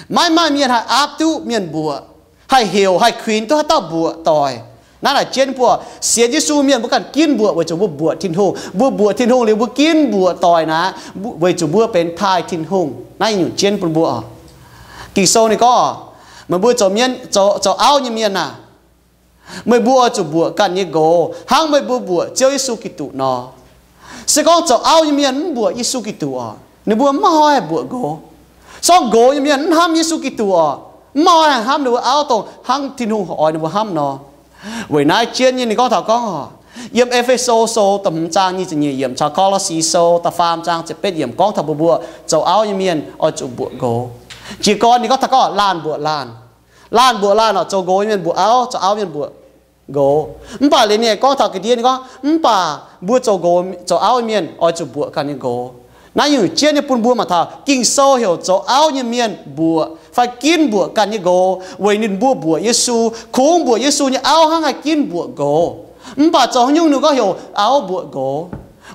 Maiv maaih mienh haih aapv duqv mienh mbuoqc, haih heuc haih kuinx duqv haaix dauh mbuoqc doic. Naaiv naaic jienv mbuo sienx Yesu mienh mbuo ganh ginv mbuoqc weic zuqc mbuo mbuoqc Tin-Hungh. Mbuo mbuoqc Tin-Hungh liuz mbuo ginv mbuoqc doic naaiv, weic zuqc mbuo benx taaih Tin-Hungh. Naaiv nyungc jienv bun mbuo oc. Ging-Sou ninh gorngv, meih mbuo zoux mienh, zoux, zoux auv nyei mienh aah! Meih mbuo oix zuqc mbuoqc ganh nyei nqox hnangv meih mbuo mbuoqc Ziouv Yesu Giduc nor. Se gorngv zoux auv nyei mienh mv mbuoqc Yesu Giduc oc, ninh mbuo mv maaih hnoi haih mbuoqc nqox. Se gorngv nqox nyei mienh mv hnamv Yesu Giduc oc, mv maaih hnoi haih hnamv ninh mbuo auv dongh hnangv Tin-Hungh oix ninh mbuo hnamv nor. Weic naaiv jienv nyei ninh gorngv taux gorngv oc, yiem E^fe^so Sou da'hmz zaang nyic ziepc nyeic yiemc caux Ko^lo^si Sou da'faam zaang ziepc betv yiemc gorngv taux mbuo mbuo zoux auv nyei mienh oix zuqc mbuoqc nqox. Jiez gorn ninh gorngv taux gorngv laanh mbuoqc laanh. Laanh mbuoqc laanh oc, zoux nqox nyei mienh mbuoqc auv, zoux auv mienh mbuoqc nqox. Mv baac liuz ninh gorngv taux ga'ndiev ninh gorngv, mv baac mbuo zoux nqox, zoux auv nyei mienh oix zuqc mbuoqc ganh nyei nqox. Naaiv nyungc jienv nyei bun mbuo mangc taux Ging-Sou heuc zoux auv nyei mienh mbuoqc fai ginv mbuoqc ganh nyei nqox weic ninh mbuo mbuoqc Yesu. Kungx mbuoqc Yesu nyei auv hnangv haih ginv mbuoqc nqox. Mv baac zoux haaix nyungc ninh gorngv heuc auv mbuoqc nqox?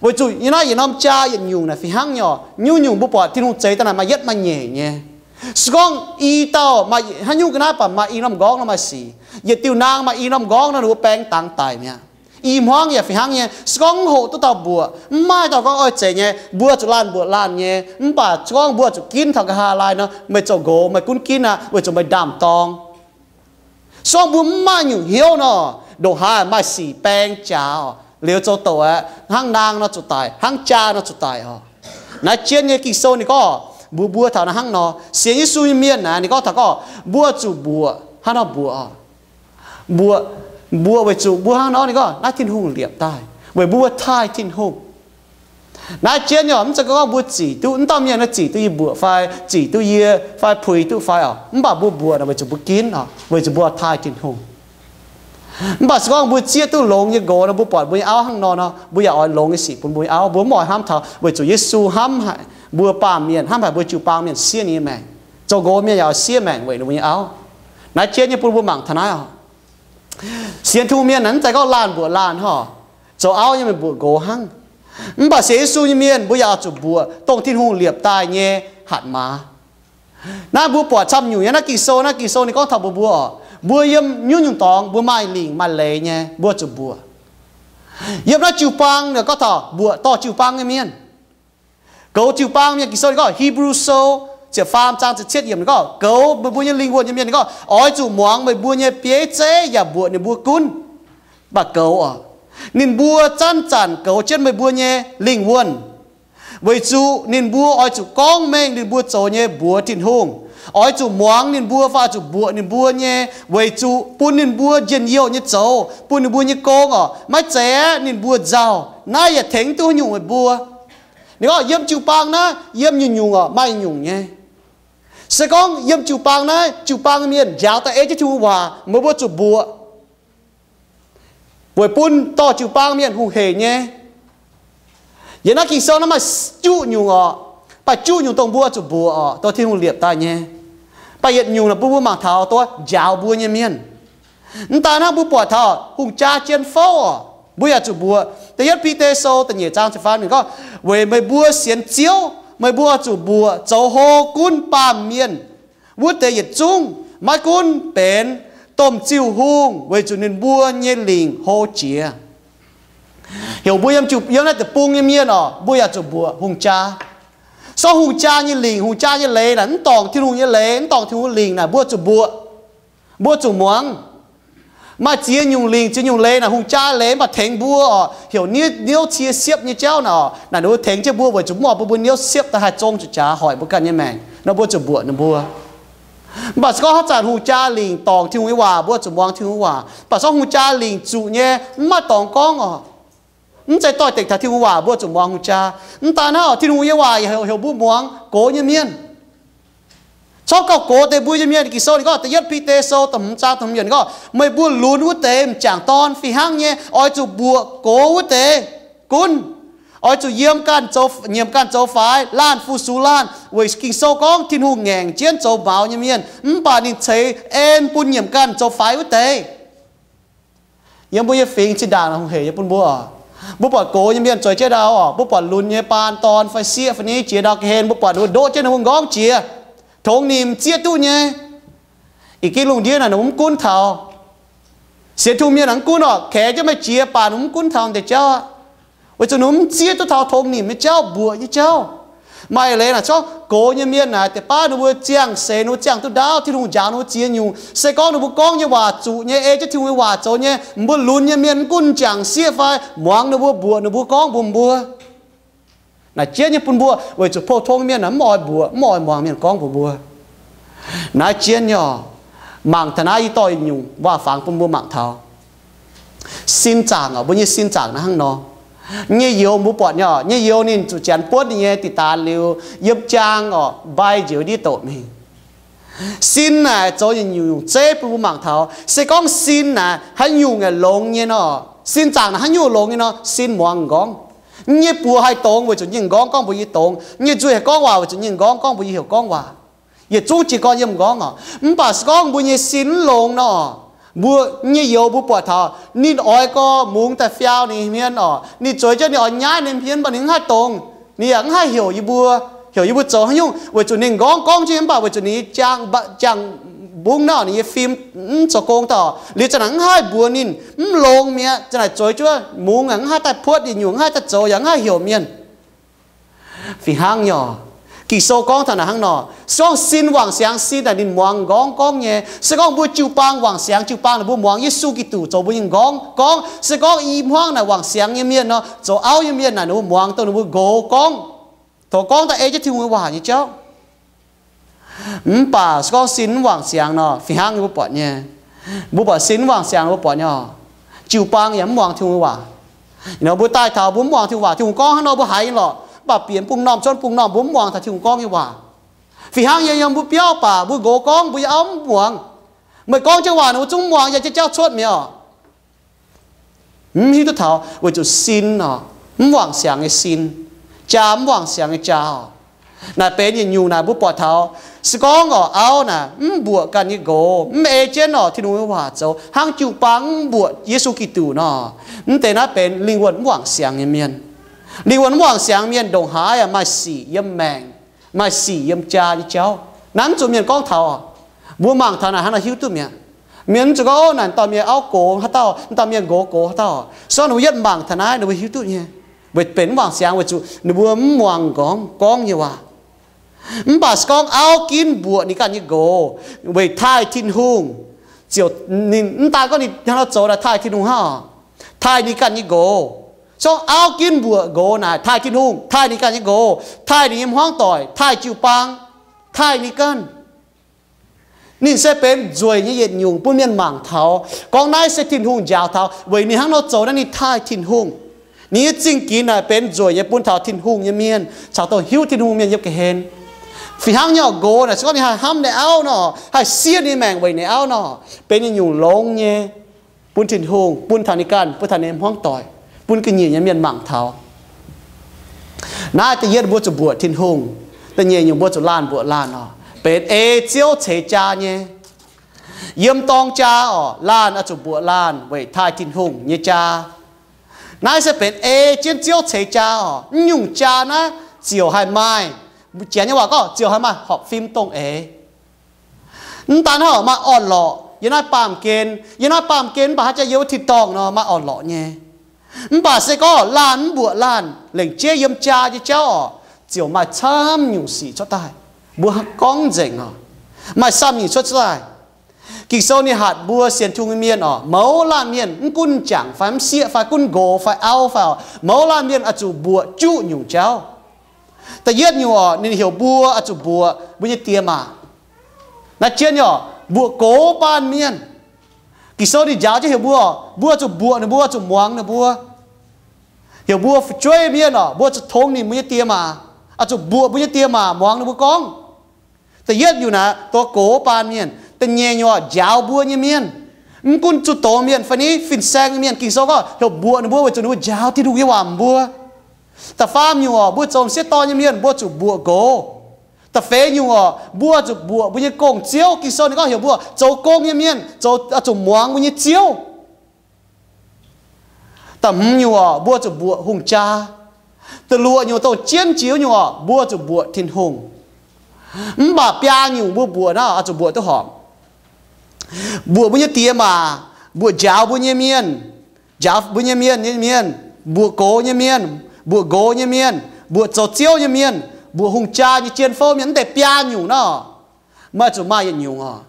Weic zuqc yiem naaiv yietc norm jaa yietc nyungc naaic fih hnangv nyei oc. Nyungc-nyungc mbuo buatc Tin-Hungh zeix daaih naaic maaih yietv maaih nyeic nyei. Se gorngv i dauh maaih haaix nyungc ga'naaiv baac maaih i norm nqorngv nor maaih sic. Yietc diuh naang maaih i norm nqorngv nor, ninh mbuo baeng dangx daic mi'aqv. I hmuangv yaac fih hnangv nyei. Se gorngv mv hoqc duqv dauh mbuoqc, mv maaih dauh gorngv oix zeiz nyei, mbuo zuqc laanh mbuoqc laanh nyei. Mv baac se gorngv mbuo zuqc ginv taux nqa'haav laai nor, meih zoux nqox meih gunv ginv aqv, weic zuqc meih ndaam-dorng. Se gorngv mbuo mv maaih nyungc hnyouv nor, ndongc haaix maaih sic baeng jaax, liuz zoux douc aqv, hnangv naang nor zuqc daic, hnangv jaa nor zuqc daic oc. Naaiv jienv nyei Ging-Sou ninh gorngv mbuox mbuo taux naaiv hnangv nor, sienx Yesu nyei mienh naaic, ninh gorngv taux gorngv mbuo zuqc mbuoqc. Hnangv nor mbuoqc oc, mbuoqc, mbuoqc weic zuqc mbuo hnangv nor, ninh gorngv naaiv Tin-Hungh liepc daaih weic mbuo taaih Tin-Hungh. Naaiv jienv nyei oc, mv zeiz gorngv mbuo zic duqv, mv dauh mienh naaiv zic duqv yie mbuoqc fai zic duqv yie fai puix duqv fai oc. Mv baac mbuo mbuoqc naaic weic zuqc mbuo ginv oc, weic zuqc mbuo taaih Tin-Hungh. Mv baac se gorngv mbuo zieqv duqv longx nyei nqox nor, mbuo buatc mbuo nyei auv hnangv nor nor, mbuo yaac oix longx nyei sic bun mbuo nyei auv. Mbuo mv oix hnamv taux weic zuqc Yesu hnamv haic mbuo baamh mienh, hnamv haic mbuo jiu-baang mienh, siev ninh nyei maengc. Zoux nqox mienh yaac oix siev maengc weic ninh mbuo nyei auv. Naaiv jienv nyei bun mbuo mangc taux naaiv oc. Sienx Tin-Hungh mienh naaic mv zeiz gorngv laanh mbuoqc laanh hor, zoux auv nyei meih mbuoqc nqox hnangv. Mv baac sienx Yesu nyei mienh mbuo yaac oix zuqc mbuoqc dongh Tin-Hungh liepc daaih nyei hatc maaz. Naaiv mbuo buatc camv nyungc nyei naaiv Ging-Sou, naaiv Ging-Sou ninh gorngv taux mbuox mbuo oc, mbuo yiem nyungc-nyungc dorngx mbuo maaih lingc maaih leiz nyei, mbuo zuqc mbuoqc. Yiem naaiv jiu-baang ninh gorngv taux mbuoqc dorh jiu-baang nyei mienh. Goux jiu-baang mienh. Ging-Sou ninh gorngv Hipv^lu Sou ziepc faam zaang ziepc cietv yiemc ninh gorngv, goux meih mbuo nyei lingh wuonh nyei mienh ninh gorngv, oix zuqc muangx meih mbuo nyei bieiv zeiv yaac mbuoqc ninh mbuo gunv. Mv baac goux oc, ninh mbuo zanc-zanc goux jienv meih mbuo nyei lingh wuonh, weic zuqc ninh mbuo oix zuqc gorngv mengh ninh mbuo zoux nyei mbuox Tin-Hungh. Oix zuqc muangx ninh mbuo fai oix zuqc mbuoqc ninh mbuo nyei, weic zuqc bun ninh mbuo njien-youh nyei zoux, bun ninh mbuo nyei gong oc, maiv zeiz aeqv, ninh mbuo nzauh. Naaiv yaac tengx duqv haaix nyungc meih mbuo. Ninh gorngv yiem jiu-baang naaiv, yiem nyungc-nyungc oc, maaih nyungc nyei. Se gorngv yiem jiu-baang naaiv, jiu-baang mienh njaaux daaih ei jienv Tin-Hungh waac, meih mbuo zuqc mbuoqc, weic bun dorh jiu-baang mienh hungh heic nyei. Yiem naaiv Ging-Sou naaiv maaih juqv nyungc oc, maaih juqv nyungc dongh mbuo zuqc mbuoqc oc, dongh Tin-Hungh liepc daaih nyei. Mv baac yietc nyungc naaic bun mbuo mangc taux dongh njaaux mbuo nyei mienh. Mv daaih hnangv, mbuo buatc taux hungh jaa jien fouv oc, mbuo yaac zuqc mbuoqc. Da'yietv Bide Sou da'nyeic zaang ziepc faam ninh gorngv, weic meih mbuo sienx Ziouv, meih mbuo zuqc mbuoqc zoux hlo gunv baamh mienh wuov deix yietc zungv, maiv gunv benx domh ziuh hungh, weic zuqc ninh mbuo nyei lingc hlo jiex. Heuc mbuo yiem naaiv deic-bung nyei mienh oc, mbuo yaac zuqc mbuoqc hungh jaa. Sorng hungh jaa nyei lingc, hungh jaa nyei leiz naaic, mv dorngc Tin-Hungh nyei leiz, mv dorngc Tin-Hungh lingc naaic, mbuo zuqc mbuoqc, mbuo zuqc muangx. Maaih ziex nyungc lingc, ziex nyungc leiz naaic, hungh jaa leiz mv baac tengx mbuo oc, heuc niouv cie siepv nyei jauv naaic oc, naaic ninh mbuo tengx jienv mbuo weic zuqc mv oix bun mbuo niouv siepv daaih haih zong zuqc jaax hoic mbuo ganh nyei maengc nor, mbuo zuqc mbuoqc ninh mbuo. Mv baac se gorngv haaix zanc hungh jaa lingc dorngc Tin-Hungh nyei waac, mbuo zuqc muangx Tin-Hungh waac. Mv baac sorng hungh jaa lingc zuqc nyei mv maaih dorngx gorngv oc, mv zeiz doix-dekc taux Tin-Hungh waac, mbuo zuqc muangx hungh jaa. Mv daaih naaiv oc, Tin-Hungh nyei waac yaac heuc mbuo muangx gox nyei mienh. Corc gauh gox deix mbuo nyei mienh. Ging-Sou ninh gorngv, da'yietv Bide Sou da'hmz zaang da'hmz yiemc ninh gorngv, meih mbuo lunx wuov deix m'jangc dorn fih hnangv nyei oix zuqc mbuoqc gox wuov deix gunv. Oix zuqc yiem ganh zoux, nyiemc ganh zoux faix, laanh fu-sux laanh, weic Ging-Sou gorngv Tin-Hungh ngaengc jienv zoux maux nyei mienh, mv baac ninh ceix en bun nyiemc ganh zoux faix wuov deix. Yiem mbuo nyei fingx zinh ndaangc hungh heic nyei bun mbuo. Mbuo buatc gox nyei mienh zueiz jienv ndau oc, mbuo buatc lunx nyei baan dorn fai sieqv fai ni jiex ndau ga'hlen, mbuo buatc ninh mbuo ndoqv jienv ninh mbuo m'nqorngv jiex, tongx nimc zieqv duqv nyei. Ih geh lungh ndiev naaic ninh mbuo mv gunv taux. Sienx Tin-Hungh mienh naaic mv gunv oc, kaex jienv meih jiex baac ninh mbuo mv gunv taux deix jauv aqv, weic zuqc ninh mbuo mv zieqv duqv taux tongx nimc nyei jauv, mbuoqc nyei jauv. Maaih leiz naaic corc gox nyei mienh naaic deix baav ninh mbuo ziangh seix, ninh mbuo ziangh duqv ndaauv, Tin-Hungh njaaux ninh mbuo ziex nyungc. Se gorngv ninh mbuo gorngv nyei waac zuqc nyei, ei jienv Tin-Hungh nyei waac zoux nyei, mv baac lunx nyei mienh mv gunv m'jangc sieqv fai muangx ninh mbuo, mbuoqc ninh mbuo, gorngv mbuox mbuo. Naaic jienv nyei bun mbuo weic zuqc pou-tong mienh mv oix mbuoqc, mv oix muangx mienh gorngv mbuox mbuo. Naaiv jienv nyei oc. Mangc taux naaiv, yie dorh nyungc waac-fangx bun mbuo mangc taux. Sin zaangc oc, mbuo nyei sin zaangc naaiv hnangv nor. Nyei youz mbuo buatc nyei oc, nyei youz ninh zuqc janx buonv ninh nyei diqc daanx liuz, yiem jaang oc, mbai njiec ndiev doqc mingh. Sin naaic zoux nyungc-nyungc zeiv bun mbuo mangc taux. Se gorngv sin naaic haaix nyungc aeqv longx nyei nor, sin zaangc naaic haaix nyungc longx nyei nor, sin muangx m'nqorngv. Nyei buoz haih dongz weic zuqc nyei m'nqorngv gorngv mbuox yie dongz. Nyei nzuih haih gorngv waac weic zuqc nyei m'nqorngv gorngv mbuox yie heuc gorngv waac. Yietc zungv jiez gorn yiem m'nqorngv oc. Mv baac se gorngv mbuo nyei sin mv longx nor, mbuo nyei youz mbuo buatc taux ninh oix gorx mungz daaih fiau ninh hmien oc. Ninh zueiz jienv ninh oix nyaiv ninh hmien, mv baac ninh mv haih dongz, ninh yaac mv haih heuc yie mbuo heuc yie mbuo zoux haaix nyungc, weic zuqc ninh nqorngv gorngv jienv mv baac weic zuqc ninh nyei jaang, jaang mbungv naaiv ninh nyei fim mv zoux gong daaih, liuz za'naaic mv haih mbuox ninh, mv longx mi'aqv. Za'naaic zueiz juov mungz yaac mv haih daaih puotv yietc nyungc, mv haih daaih zoux yaac mv haih heuc mienh. Fih hnangv nyei oc. Ging-Sou gorngv taux naaic hnangv nor, se gorngv sin wangc siangx sin naaic ninh muangx nqorngv gorngv nyei. Se gorngv mbuo jiu-baang wangc siangx jiu-baang, ninh mbuo muangx Yesu Giduc zoux mbuo nyei nqorngv gorngv. Se gorngv i hmuangv naaic wangc siangx nyei mienh nor, zoux auv nyei mienh naaic ninh mbuo muangx dongh ninh mbuo nqox gorngv. Tov gorngv daaih ei jienv Tin-Hungh nyei waac nyei jauv. Mv baac se gorngv sin mv wangc siangx nor, fih hnangv nyei mbuo buatc nyei. Mbuo buatc sin mv wangc siangx mbuo buatc nyei oc. Jiu-baang yaac mv muangx Tin-Hungh nyei waac. Nor mbuo daaih taux mbuo mv muangx Tin-Hungh waac, Tin-Hungh gorngv hnangv nor mbuo haiz nyei lorqc. Mv baac bieqc mv bung normh cuotv bung normh mbuo mv muangx taux Tin-Hungh gorngv nyei waac. Fih hnangv nyei yiem mbuo biauv baac mbuo nqox gorngv mbuo nyei auv mv muangx. Meih gorngv jienv waac ninh mbuo zungv mv muangx yaac jienv jauv cuotv mi'aqv oc. Mv hiuv duqv taux weic zuqc sin oc, mv wangc siangx nyei sin, jaa mv wangc siangx nyei jaa oc. Naaic benx yietc nyungc naaic mbuo buatc taux, se gorngv oc auv naaic mv mbuoqc ganh nyei nqox, mv ei jienv oc Tin-Hungh nyei waac zoux, hnangv jiu-baang mv mbuoqc Yesu Giduc nor, mv deix naaiv benx lingh wuonh mv wangc siangx nyei mienh. Lingh wuonh mv wangc siangx mienh ndongc haaix maaih sic yiem maengc, maaih sic yiem jaa nyei jauv. Naaiv mv zuqc mienh gorngv taux oc. Mbuo mangc taux naaic hnangv naaic hiuv duqv mi'aqv. Mienh mv zuqc gorngv, Ov, naaic dauh mienh auv gox haaix dauh, dauh mienh nqox gox haaix dauh. Se gorngv ninh mbuo yietv mangc taux naaiv ninh mbuo hiuv duqv nyei, weic benx mv wangc siangx weic zuqc ninh mbuo mv muangx nqorngv gorngv nyei waac. Mv baac se gorngv auv ginv mbuoqc ninh ganh nyei nqox weic taaih Tin-Hungh, ziouc ninh mv daan gorngv ninh hnangv nor zoux naaic taaih Tin-Hungh hnangv oc, taaih ninh ganh nyei nqox. Se gorngv auv ginv mbuoqc nqox naaic taaih Tin-Hungh, taaih ninh ganh nyei nqox, taaih ninh nyei hmuangv doic, taaih jiu-baang, taaih ninh ganh, ninh se benx nzueic nyei yietc nyungc bun mienh mangc taux gorngv naaiv se Tin-Hungh njaaux taux weic ninh hnangv nor zoux naaiv ninh taaih Tin-Hungh. Ninh nyei zingh ginx naaic benx nzueic nyei bun taux Tin-Hungh nyei mienh caux dongh hiuv Tin-Hungh mienh yiem ga'hlen. Fih hnangv nyei oc, nqox naaic se gorngv ninh haih hnamv ninh auv nor, haih siev ninh maengc weic ninh auv nor, benx yietc nyungc longx nyei bun Tin-Hungh, bun taux ninh ganh, bun taux ninh hmuangv doic, bun ga'nyiec nyei mienh mangc taux. Naaiv da'yietv mbuo zuqc mbuoqc Tin-Hungh. Da'nyeic nyungc mbuo zuqc laanh mbuoqc laanh oc, benx ei Ziouv ceix jaa nyei. Yiem dorng jaa oc, laanh oix zuqc mbuoqc laanh weic taaih Tin-Hungh nyei jaa. Naaiv se benx ei jienv Ziouv ceix jaa oc. Mv nyungc jaa naaiv ziouc haih maaih, mbuo Janx nyei waac gorngv ziouc haih maaih horpc fim dongh eix. Mv daan hnangv, maaih orn-lorqc yiem naaiv baamh gen, yiem naaiv baamh gen mv baac haaix jaax yiem wuov tin-dorngh nor maaih orn-lorqc nyei. Mv baac se gorngv laanh mv mbuoqc laanh, lengc jeiv yiem jaa nyei jauv oc, ziouc maaih camv nyungc sic cuotv daaih. Mbuo gorngv nzengc oc, maaih camv nyungc cuotv daaih. Ging-Sou ninh hatc mbuo sienx Tin-Hungh nyei mienh oc, mouz laanh mienh, mv gunv m'jangc fai m'sieqv fai gunv nqox fai auv fai oc, mouz laanh mienh oix zuqc mbuoqc juqv nyungc jauv. Da'yietv nyungc oc, ninh heuc mbuo oix zuqc mbuoqc mbuo nyei diex maac. Naaiv jienv nyei oc, mbuoqc gox baanh mienh. Ging-Sou ninh njaaux jienv heuc mbuo, mbuo zuqc mbuoqc ninh mbuo, zuqc muangx ninh mbuo. Heuc mbuo fu'jueiv mienh oc, mbuo zuqc tongx nimc mbuo nyei diex maac, oix zuqc mbuoqc mbuo nyei diex maac, muangx ninh mbuo gorngv. Da'yietv nyungc naaic dongh gox baanh mienh. Da'nyeic nyungc oc, njaaux mbuo nyei mienh. Mv gunv zuqc doz mienh fai ni fin-saeng nyei mienh, Ging-Sou gorngv heuc mbuoqc ninh mbuo weic zuqc ninh mbuo njaaux Tin-Hungh nyei waac mbuo. Da'faam nyungc oc, mbuo zoux m'sieqv dorn nyei mienh, mbuo zuqc mbuoqc gox. Da'feix nyungc oc, mbuo zuqc mbuoqc mbuo nyei gong-ziouv. Ging-Sou ninh gorngv heuc mbuo zoux gong nyei mienh, zoux, zuqc muangx mbuo nyei ziouv. Da'hmz nyungc oc, mbuo zuqc mbuoqc hungh jaa. Da'luoqc nyungc dongh jienv jiex nyungc oc, mbuo zuqc mbuoqc Tin-Hungh. Mv baac biaa nyungc mbuo mbuoqc naaiv oix zuqc mbuoqc duqv horpc. Mbuoqc mbuo nyei diex maac, mbuoqc njaaux mbuo nyei mienh, njaaux mbuo nyei mienh nyei mienh, mbuoqc gox nyei mienh, mbuoqc nqox nyei mienh, mbuoqc zoux ziouv nyei mienh, mbuoqc hungh jaa nyei jien fouv mienh, mv deix biaa nyungc naaiv oc. Maaih zuqc maaih yietc nyungc oc.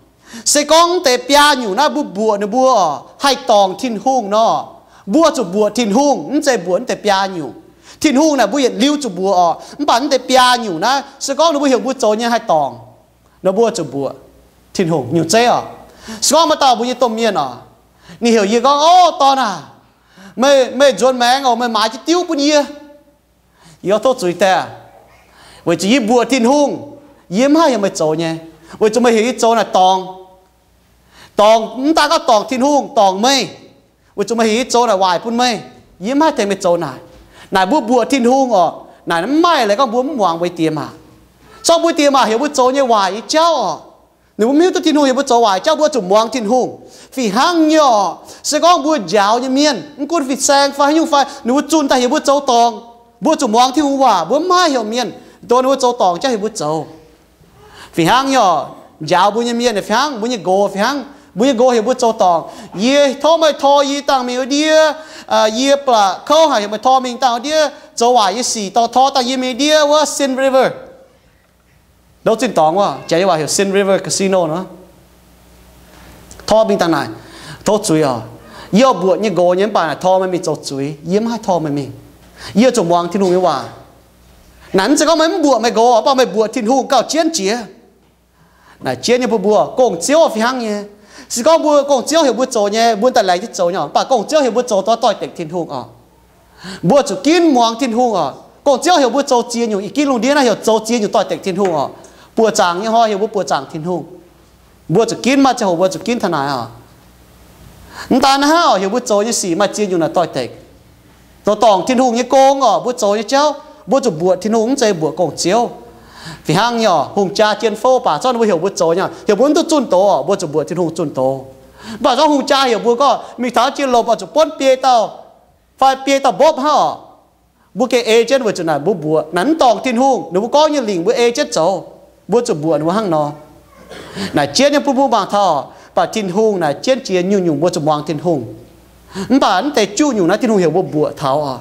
Se gorngv mv deix biaa nyungc naaiv mbuo mbuoqc ninh mbuo oc, haih dorngc Tin-Hungh nor, mbuo zuqc mbuoqc Tin-Hungh, mv zeiz mbuoqc mv deix biaa nyungc. Tin-Hungh naaic mbuo yietc liuz zuqc mbuoqc oc, mv baac mv deix biaa nyungc naaiv se gorngv ninh mbuo heuc mbuo zoux nyei haih dorngc nor, mbuo zuqc mbuoqc Tin-Hungh nyungc zeiv oc. Se gorngv maaih dauh mbuo nyei domh mienh oc, ninh heuc yie gorngv, Ov, dorn aah, meih, meih nzuonx maengx oc, meih maaiz jienv diuv bun yie. Yie tov zuiz daaih, weic zuqc yie mbuoqc Tin-Hungh, yie mv haih heuc meih zoux nyei, weic zuqc meih heuc yie zoux naaic dorngc. Dorngc, mv daan gorngv dorngc Tin-Hungh, dorngc meih, weic zuqc meih heuc yie zoux naaic waaic bun meih, yie mv haih tengx meih zoux naaic. Naaic mbuo mbuoqc Tin-Hungh oc, naaic mv maaih leiz gorngv mbuo mv muangx mbuo nyei diex maac. Zorqv mbuo diex maac heuc mbuo zoux nyei waaic nyei jauv oc, ninh mbuo mv hiuv duqv Tin-Hungh heuc mbuo zoux waaic jauv, mbuo zuqc muangx Tin-Hungh. Fih hnangv nyei oc, se gorngv mbuo njaaux nyei mienh, mv gunv fin-saeng fai haaix nyungc fai, ninh mbuo zunh daaih heuc mbuo zoux dorngc, mbuo zuqc muangx Tin-Hungh waac, mbuo mv haih heuc mienh. Dongh ninh mbuo zoux dorngc jauv heuc mbuo zoux. Fih hnangv nyei oc, njaaux mbuo nyei mienh fih hnangv, mbuo nyei nqox fih hnangv. Mbuo nyei nqox heuc mbuo zoux dorngc. Yie tov meih tor yie dangh mingh wuov ndiev, yie ba'laqc kouv haic, heuc meih tor mingh dangh wuov ndiev zoux waaic nyei sic, dorh tor dangh yie mingh ndiev wuov Sin River. Ndoqv zinh dorngx wuov, janx nyei waac heuc Sin River Casino nor. Tor mingh dangh naaic, tov zuiz oc. Yie mbuoqc nyei nqox nyei mv baac naaic tor meih mingh zoux zuiz, yie mv haih tor meih mingh. Yie zuqc muangx Tin-Hungh nyei waac. Naaic mv zeiz gorngv meih mv mbuoqc meih nqox, mv baac meih mbuoqc Tin-Hungh gauh jienv jiex. Naaic jienv nyei bun mbuo gong-ziouv fih hnangv nyei. Se gorngv mbuo gong-ziouv heuc mbuo zoux nyei, mbuo daaih laengz jienv zoux nyei, mv baac gong-ziouv heuc mbuo zoux dongh doix-dekc Tin-Hungh oc. Mbuo zuqc ginv muangx Tin-Hungh oc. Gong-ziouv heuc mbuo zoux ziex nyungc, ih ginv lungh ndiev naaiv heuc zoux ziex nyungc doix-dekc Tin-Hungh oc. Buoqc zaangc nyei hnoi heuc mbuo buoqc zaangc Tin-Hungh. Mbuo zuqc ginv, maaih ziangh hoc mbuo zuqc ginv taux naaic oc. Mv daan naaiv hnangv oc, heuc mbuo zoux nyei sic maaih ziex nyungc naaic doix-dekc. Zoux dorngc Tin-Hungh nyei gong oc, mbuo zoux nyei jauv, mbuo zuqc mbuoqc Tin-Hungh, mv zeiz mbuoqc gong-ziouv. Fih hnangv nyei oc, hungh jaa jien fouv baac zorqv ninh mbuo heuc mbuo zoux nyei, heuc mbuo mv duqv zunh doz oc, mbuo zuqc mbuoqc Tin-Hungh zunh doz. Mv baac zorqv hungh jaa heuc mbuo gorngv mingh taux jiex lomc oix zuqc buonv biei dauh, fai biei dauh mbopv hnangv oc. Mbuo gengh ei jienv weic zuqc naaic mbuo mbuoqc naaic mv dorngc Tin-Hungh, ninh mbuo gorngv nyei lingc mbuo ei jienv zoux, mbuo zuqc mbuoqc ninh mbuo hnangv nor. Naaic jienv nyei bun mbuo mangc taux, baac Tin-Hungh naaic jienv jiex nyungc-nyungc mbuo zuqc muangx Tin-Hungh. Mv baac mv deix juqv nyungc naaiv Tin-Hungh heuc mbuo mbuoqc taux oc.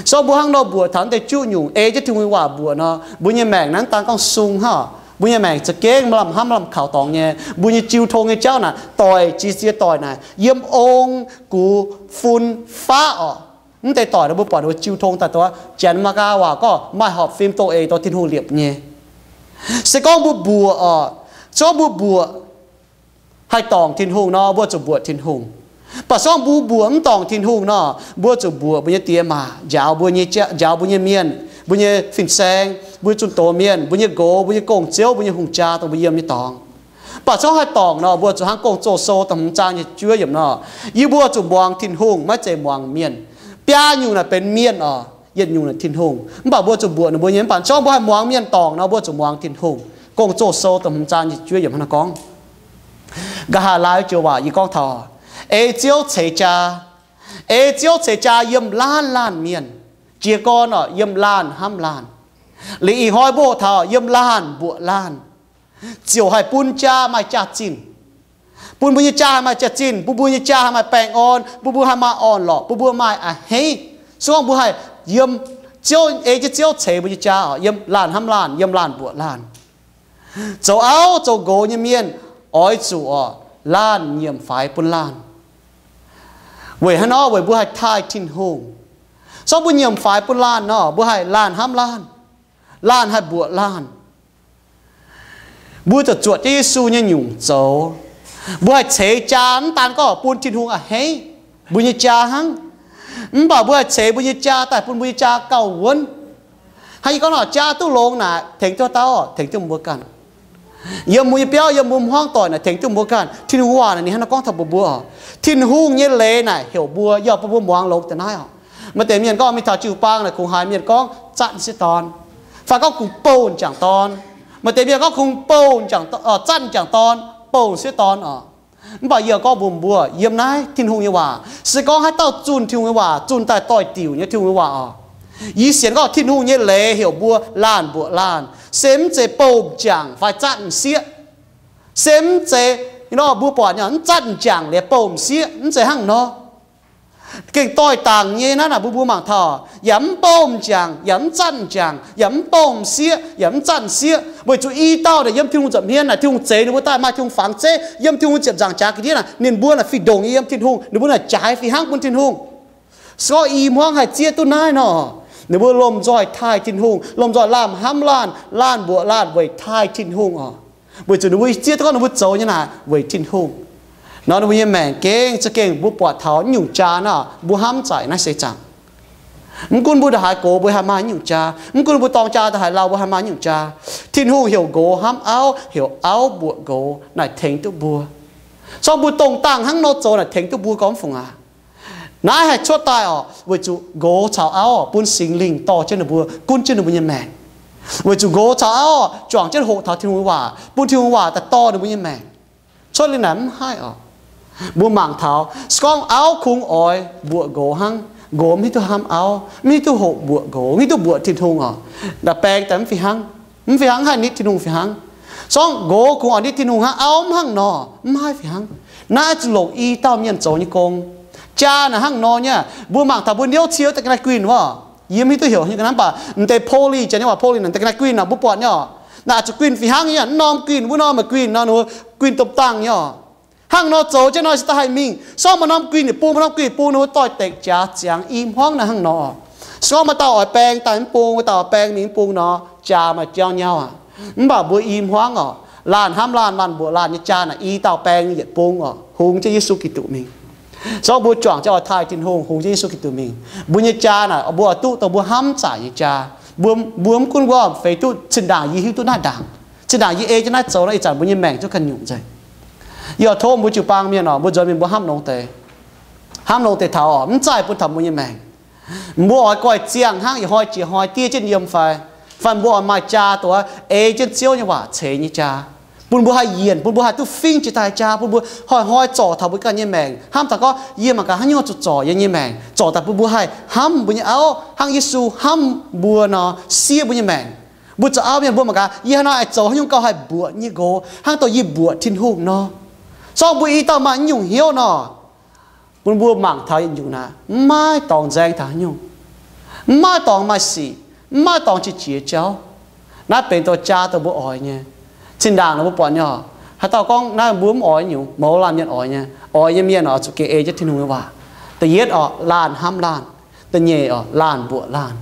Se gorngv mbuo hnangv nor mbuoqc taux mv deix juqv nyungc, ei jienv Tin-Hungh nyei waac mbuoqc nor, mbuo nyei maengc naaiv mv daan gorngv sung hnangv oc, mbuo nyei maengc za'gengh maaih lamh hnamv lamh kaux dorngx nyei. Mbuo nyei jiu tong nyei jauv naaic doic jiex ziex doic naaic, yiem ong, gux, fun, faqv oc. Mv deix doic nor mbuo buatc ninh mbuo jiu tong daaih dongh Janx Meigaa waac gorngv maaih horpc fim dongh eix dongh Tin-Hungh liepc nyei. Se gorngv mbuo mbuoqc oc, se gorngv mbuo mbuoqc haih dorngc Tin-Hungh nor, mbuo zuqc mbuoqc Tin-Hungh. Mv baac se gorngv mbuo mbuoqc mv dorngc Tin-Hungh nor, mbuo zuqc mbuoqc mbuo nyei diex maac, njaaux mbuo nyei, njaaux mbuo nyei mienh, mbuo nyei fin-saeng, mbuo nyei zunh doz mienh, mbuo nyei nqox, mbuo nyei gong-ziouv, mbuo nyei hungh jaa, dongh mbuo yiem nyei dorngx. Mv baac se gorngv haih dorngc nor, mbuo zuqc hnangv Gong-Zoh Sou da'hmz zaang nyic ziepc juov yiemc nor, yie mbuo zuqc muangx Tin-Hungh, maiv zeiz muangx mienh. Biaa nyungc naaic benx mienh oc, yietc nyungc naaic Tin-Hungh. Mv baac mbuo zuqc mbuoqc ninh mbuo nyei. Mv baac se gorngv mbuo haih muangx mienh dorngc nor, mbuo zuqc muangx Tin-Hungh. Gong-Zoh Sou da'hmz zaang nyic ziepc juov yiemc hnangv naaiv gorngv, nqa'haav laai joux waac yie gorngv taux, ei Ziouv ceix jaa, ei Ziouv ceix jaa yiem laanh laanh mienh, jiez gorn oc, yiem laanh hnamv laanh. Liuz ih hnoi mbuo hoqc taux yiem laanh mbuoqc laanh, ziouc haih bun jaa maaih jaax-zinh, bun mbuo nyei jaa haih maaih jaax-zinh, bun mbuo nyei jaa haih maaih baengh orn, bun mbuo haih maaih orn-lorqc, bun mbuo maaih a'hneiv. Se gorngv mbuo haih yiem Ziouv, ei jienv Ziouv ceix mbuo nyei jaa oc, yiem laanh hnamv laanh, yiem laanh mbuoqc laanh. Zoux auv zoux nqox nyei mienh oix zuqc oc, laanh nyiemc faix bun laanh. Weic haaix nor? Weic mbuo haih taaih Tin-Hungh. Se gorngv mbuo nyiemc faix bun laanh nor, mbuo haih laanh hnamv laanh, laanh haih mbuoqc laanh. Mbuo zuqc zuotc jienv Yesu nyei nyungc zoux. Mbuo haih ceix jaa, mv daan gorngv bun Tin-Hungh a'hneiv mbuo nyei jaa hnangv, mv baac mbuo haih ceix mbuo nyei jaa daaih bun mbuo nyei jaa gauh wuonv. Hnangv yie gorngv nor, jaa duqv longx naaic tengx duqv dauh, tengx duqv mbuo ganh. Yiem mbuo nyei biauv, yiem mbuo hmuangv doic naaic tengx duqv mbuo ganh. Tin-Hungh waac naaic ninh hnangv naaiv gorngv taux mbuo mbuo oc. Tin-Hungh nyei leiz naaic heuc mbuo, yie bun mbuo muangx longx daaih naaiv oc. Maaih deix mienh gorngv mingh taux jiu-baang naaic kungx haiz mienh gorngv zatv sieqv dorn, fai gorngv kungx bouh jangc dorn. Maaih deix mienh gorngv kungx bouh, zatv jangc dorn, bouh sieqv dorn oc. Mv baac yie gorngv mbuox mbuo, yiem naaiv Tin-Hungh nyei waac, se gorngv haaix dauh zunh Tin-Hungh nyei waac, zunh daaih doix-diuc nyei Tin-Hungh nyei waac oc. Yie sienx gorngv Tin-Hungh nyei leiz heuc mbuo laanh mbuoqc laanh, se mv zeiz bouh m'jangc fai zatv m'sieqv, se mv zeiz nor mbuo buatc nyei mv zatv m'jangc liuz bouh m'sieqv, mv zeiz hnangv nor. Gengh doix-dangc nyei naaiv naaic mbuo mbuo mangc taux, yaac mv bouh m'jangc, yaac mv zatv m'jangc, yaac mv bouh m'sieqv, yaac mv zatv m'sieqv, weic zuqc i dauh naaic yiem Tin-Hungh nza'hmien naaic, Tin-Hungh zeix ninh mbuo daaih maaih Tin-Hungh fangx zeiv, yiem Tin-Hungh ziepc nzaangc jaax ga'ndiev naaic, ninh mbuo naaic fih ndongc nyei yiem Tin-Hungh, ninh mbuo naaic jaaix fih hnangv bun Tin-Hungh. Se gorngv i hmuangv haih zieqv duqv naaiv nor, ninh mbuo lomh nzoih taaih Tin-Hungh, lomh nzoih laanh hnamv laanh, laanh mbuoqc laanh weic taaih Tin-Hungh oc. Weic zuqc ninh mbuo zieqv duqv gorngv ninh mbuo zoux nyei naaic weic Tin-Hungh. Nor ninh mbuo nyei maengc gengh za'gengh mbuo buatc taux nyungc jaa naaiv, mbuo hnamv zaqc naaiv seix zaangc. Mv gunv mbuo ndongc haaix gox mbuo haih maaih nyungc jaa, mv gunv mbuo dorng jaa ndongc haaix lauh mbuo haih maaih nyungc jaa. Tin-Hungh heuc nqox hnamv auv, heuc auv mbuoqc nqox naaic tengx duqv mbuo. Se gorngv mbuo dongh dangh hnangv nor zoux naaic tengx duqv mbuo gormx fungc aac. Naaiv haih cuotv daaih oc, weic zuqc nqox caux auv bun Singx Lingh dorh jienv ninh mbuo, gunv jienv ninh mbuo nyei maengc. Weic zuqc nqox caux auv juangc jienv hoqc taux Tin-Hungh nyei waac, bun Tin-Hungh waac daaih dorh ninh mbuo nyei maengc cuotv liuz naaic mv haih oc. Mbuo mangc taux se gorngv auv kungx oix mbuoqc nqox hnangv, Nqox mv hiuv duqv hnamv auv, mv hiuv duqv hoqc mbuoqc nqox, mv hiuv duqv mbuoqc Tin-Hungh oc. Naaic baeng daaih mv fih hnangv, mv fih hnangv haih nitv Tin-Hungh fih hnangv. Sorng nqox kungx oix nitv Tin-Hungh hnangv, auv mv hnangv nor, mv haih fih hnangv. Naaiv zuqc longc i dauh mienh zoux nyei gong. Jaa naaic hnangv nor nyei. Mbuo mangc taux mbuo niouv cie daaih ga'naaiv guinh wuov, yie mv hiuv duqv heuc nyei ga'naaiv, mv baac m'deix โพลี janx nyei waac โพลี naaic daaih ga'naaiv guinh nor mbuo buatc nyei oc. Naaic zuqc guinh fih hnangv nyei, mv norm guinh wuov norm maaih guinh nor, ninh mbuo guinh domh dangh nyei oc. Hnangv nor zoux jienv nor se daaih haih mingh. Sorng maaih norm guinh yietc bung, maaih norm guinh yietc bung, ninh mbuo doix-dekc jaax ziangx i hmuangv naaiv hnangv nor. Se gorngv maaih dauh oix baeng daaih mv bung, maaih dauh oix baeng mingh mv bung nor, jaa maaih jauv nyauv aqv. Mv baac mbuo i hmuangv oc, laanh hnamv laanh, laanh mbuoqc laanh nyei jaa naaic i dauh baeng yietc bung oc, hungx jienv Yesu Giduc mingh. Sorng mbuo juangc jienv oix taaih Tin-Hungh, hungx jienv Yesu Giduc mingh, mbuo nyei jaa naaic mbuo oix duqv dongh mbuo hnamv zaaic nyei jaa. Mbuo, mbuo mv gunv wuov feix duqv, zinh ndaangc yie hiuv duqv naaiv ndaangc, zinh ndaangc yie ei jienv naaiv zoux nor, ih zanc mbuo nyei maengc zungv ganh nyungc nzengc. Yie oix tov mbuo jiu-baang mienh oc, mbuo nzuonx mingh mbuo hnamv longx deix, hnamv longx deix taux oc, mv zaih bun taux mbuo nyei maengc. Mbuo oix goiv ziangh hnangv ih hnoi jiex hnoi diev jienv yiem fai, fai mbuo oix maaih jaa dongh ei jienv Ziouv nyei waac ceix nyei jaa, bun mbuo haih yienc, bun mbuo haih duqv fingx jiex daaih jaa, bun mbuo hnoi-hnoi zorc taux mbuo ganh nyei maengc, hnamv taux gorngv yie mangc gaax haaix nyungc zuqc zorc yie nyei maengc, zorc daaih bun mbuo haih hnamv mbuo nyei auv hnangv Yesu hnamv mbuo nor, siev mbuo nyei maengc. Mbuo zoux auv mienh mbuo mangc gaax, yie hnangv nor aengx zoux haaix nyungc gauh haih mbuoqc nyei nqox hnangv dongh yie mbuoqc Tin-Hungh nor. Sorng mbuo i dauh maaih naaiv nyungc hnyouv nor, bun mbuo mangc taux yietc nyungc naaic, mv maaih dorngx nzaeng taux haaix nyungc, mv maaih dorngx maaih sic, mv maaih dorngx qiex jiez jauv. Naaiv benx dongh jaa dongh mbuo oix nyei. Zinh ndaangc nor mbuo buatc nyei oc, haaix dauh gorngv naaiv mbuo mv oix nyungc, mouz laanh mienh oix nyei. Oix nyei mienh oix zuqc gengh ei jienv Tin-Hungh nyei waac. Da'yietv oc, laanh hnamv laanh. Da'nyeic oc, laanh mbuoqc laanh.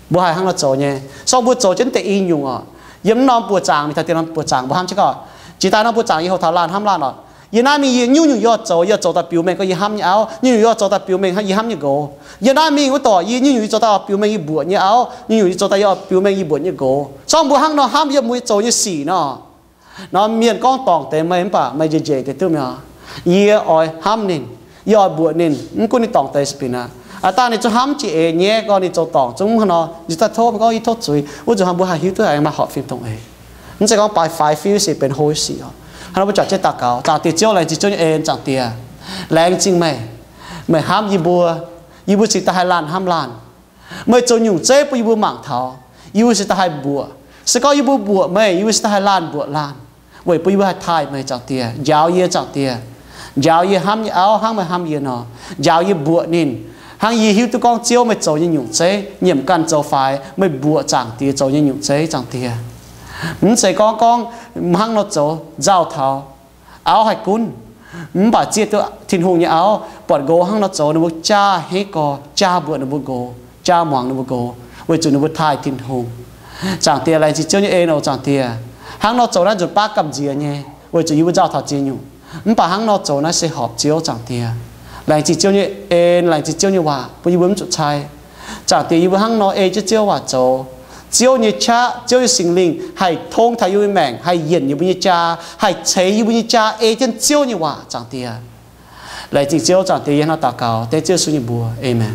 Mbuo haih hnangv nor zoux nyei. Sorng mbuo zoux jienv deix i nyungc oc, yiem mv norm buoz-zaangc mingh taux deix norm buoz-zaangc mbuo hnamv jienv gorngv, jiex daaih nor buoz-zaangc yie hoqc taux laanh hnamv laanh oc. Yie naaiv mingh yie nyungc-nyungc yie oix zoux, yie oix zoux daaih biux mengh gorngv yie hnamv nyei auv, nyungc-nyungc yie oix zoux daaih biux mengh hnangv yie hnamv nyei nqox. Yie naaiv mingh wuov dorc yie nyungc-nyungc yie zoux daaih oix biux mengh yie mbuoqc nyei auv, nyungc-nyungc yie zoux daaih yie oix biux mengh yie mbuoqc nyei nqox. Sorng mbuo hnangv nor hnamv yiem mbuo nyei zoux nyei sic nor. Nor mienh gorngv dorngc deix meih mv baac meih njiec njiec deix duqv mi'aqv. Yie oix hnamv ninh, yie oix mbuoqc ninh, mv gunv ninh dorngc deix sueih binc aqv. Aav dangh ninh zungv hnamv jiex eix nyei gorngv ninh zoux dorngc zungv hnangv nor, yie daaih tov meih gorngv yie tov zuiz wuov nzunc hnangv mbuo haih hiuv duqv aengx maaih horpc fim dongh eix. Mv zeiz gorngv baaix faix fiuv sic benx hlo sic oc. Hnangv nor mbuo juangc jienv daux gaux. Zaangc Diex Ziouv, laengz zingh Ziouv nyei en. Zaangc Diex, laengz zingh meih, meih hnamv yie mbuo. Yie mbuo cingx daaih haih laanh hnamv laanh. Meih zoux nyungc zeiv bun yie mbuo mangc taux, yie mbuo cingx daaih haih mbuoqc. Se gorngv yie mbuo mbuoqc meih, yie mbuo cingx daaih haih laanh mbuoqc laanh, weic bun yie mbuo haih taaih meih. Zaangc Diex, njaaux yie. Zaangc Diex, njaaux yie hnamv nyei auv hnangv meih hnamv yie nor. Njaaux yie mbuoqc ninh hnangv yie hiuv duqv gorngv Ziouv meih zoux nyei nyungc zeiv, nyiemc ganh zoux faix, meih mbuoqc Zaangc Diex zoux nyei nyungc zeiv. Zaangc Diex, mv zeiz gorngv gorngv hnangv nor zoux nzauh taux auv haih gunv, mv baac zieqv duqv Tin-Hungh nyei auv buatc nqox hnangv nor zoux, ninh mbuo jaa hingv gorx, jaa mbuoqc ninh mbuo nqox, jaa muangx ninh mbuo nqox, weic zuqc ninh mbuo taaih Tin-Hungh. Zaangc Diex, laengz zingh Ziouv nyei en oc. Zaangc Diex, hnangv nor zoux naaiv nzunc baav gamh nziex nyei, weic zuqc yie mbuo nzauh taux ziex nyungc, mv baac hnangv nor zoux naaiv se horpc Ziouv. Zaangc Diex, laengz zingh Ziouv nyei en, laengz zingh Ziouv nyei waac bun yie mbuo mv zuqc cai. Zaangc Diex, yie mbuo hnangv nor ei jienv Ziouv waac zoux, Ziouv nyei qaqv, Ziouv nyei Singx Lingh haih tong taux yie mbuo nyei maengc, haih yienc yie mbuo nyei jaa, haih ceix yie mbuo nyei jaa ei jienv Ziouv nyei waac. Zaangc Diex, laengz zingh Ziouv. Zaangc Diex, yie hnangv daux gaux dengv Ziouv Yesu nyei mbuox. Aamen.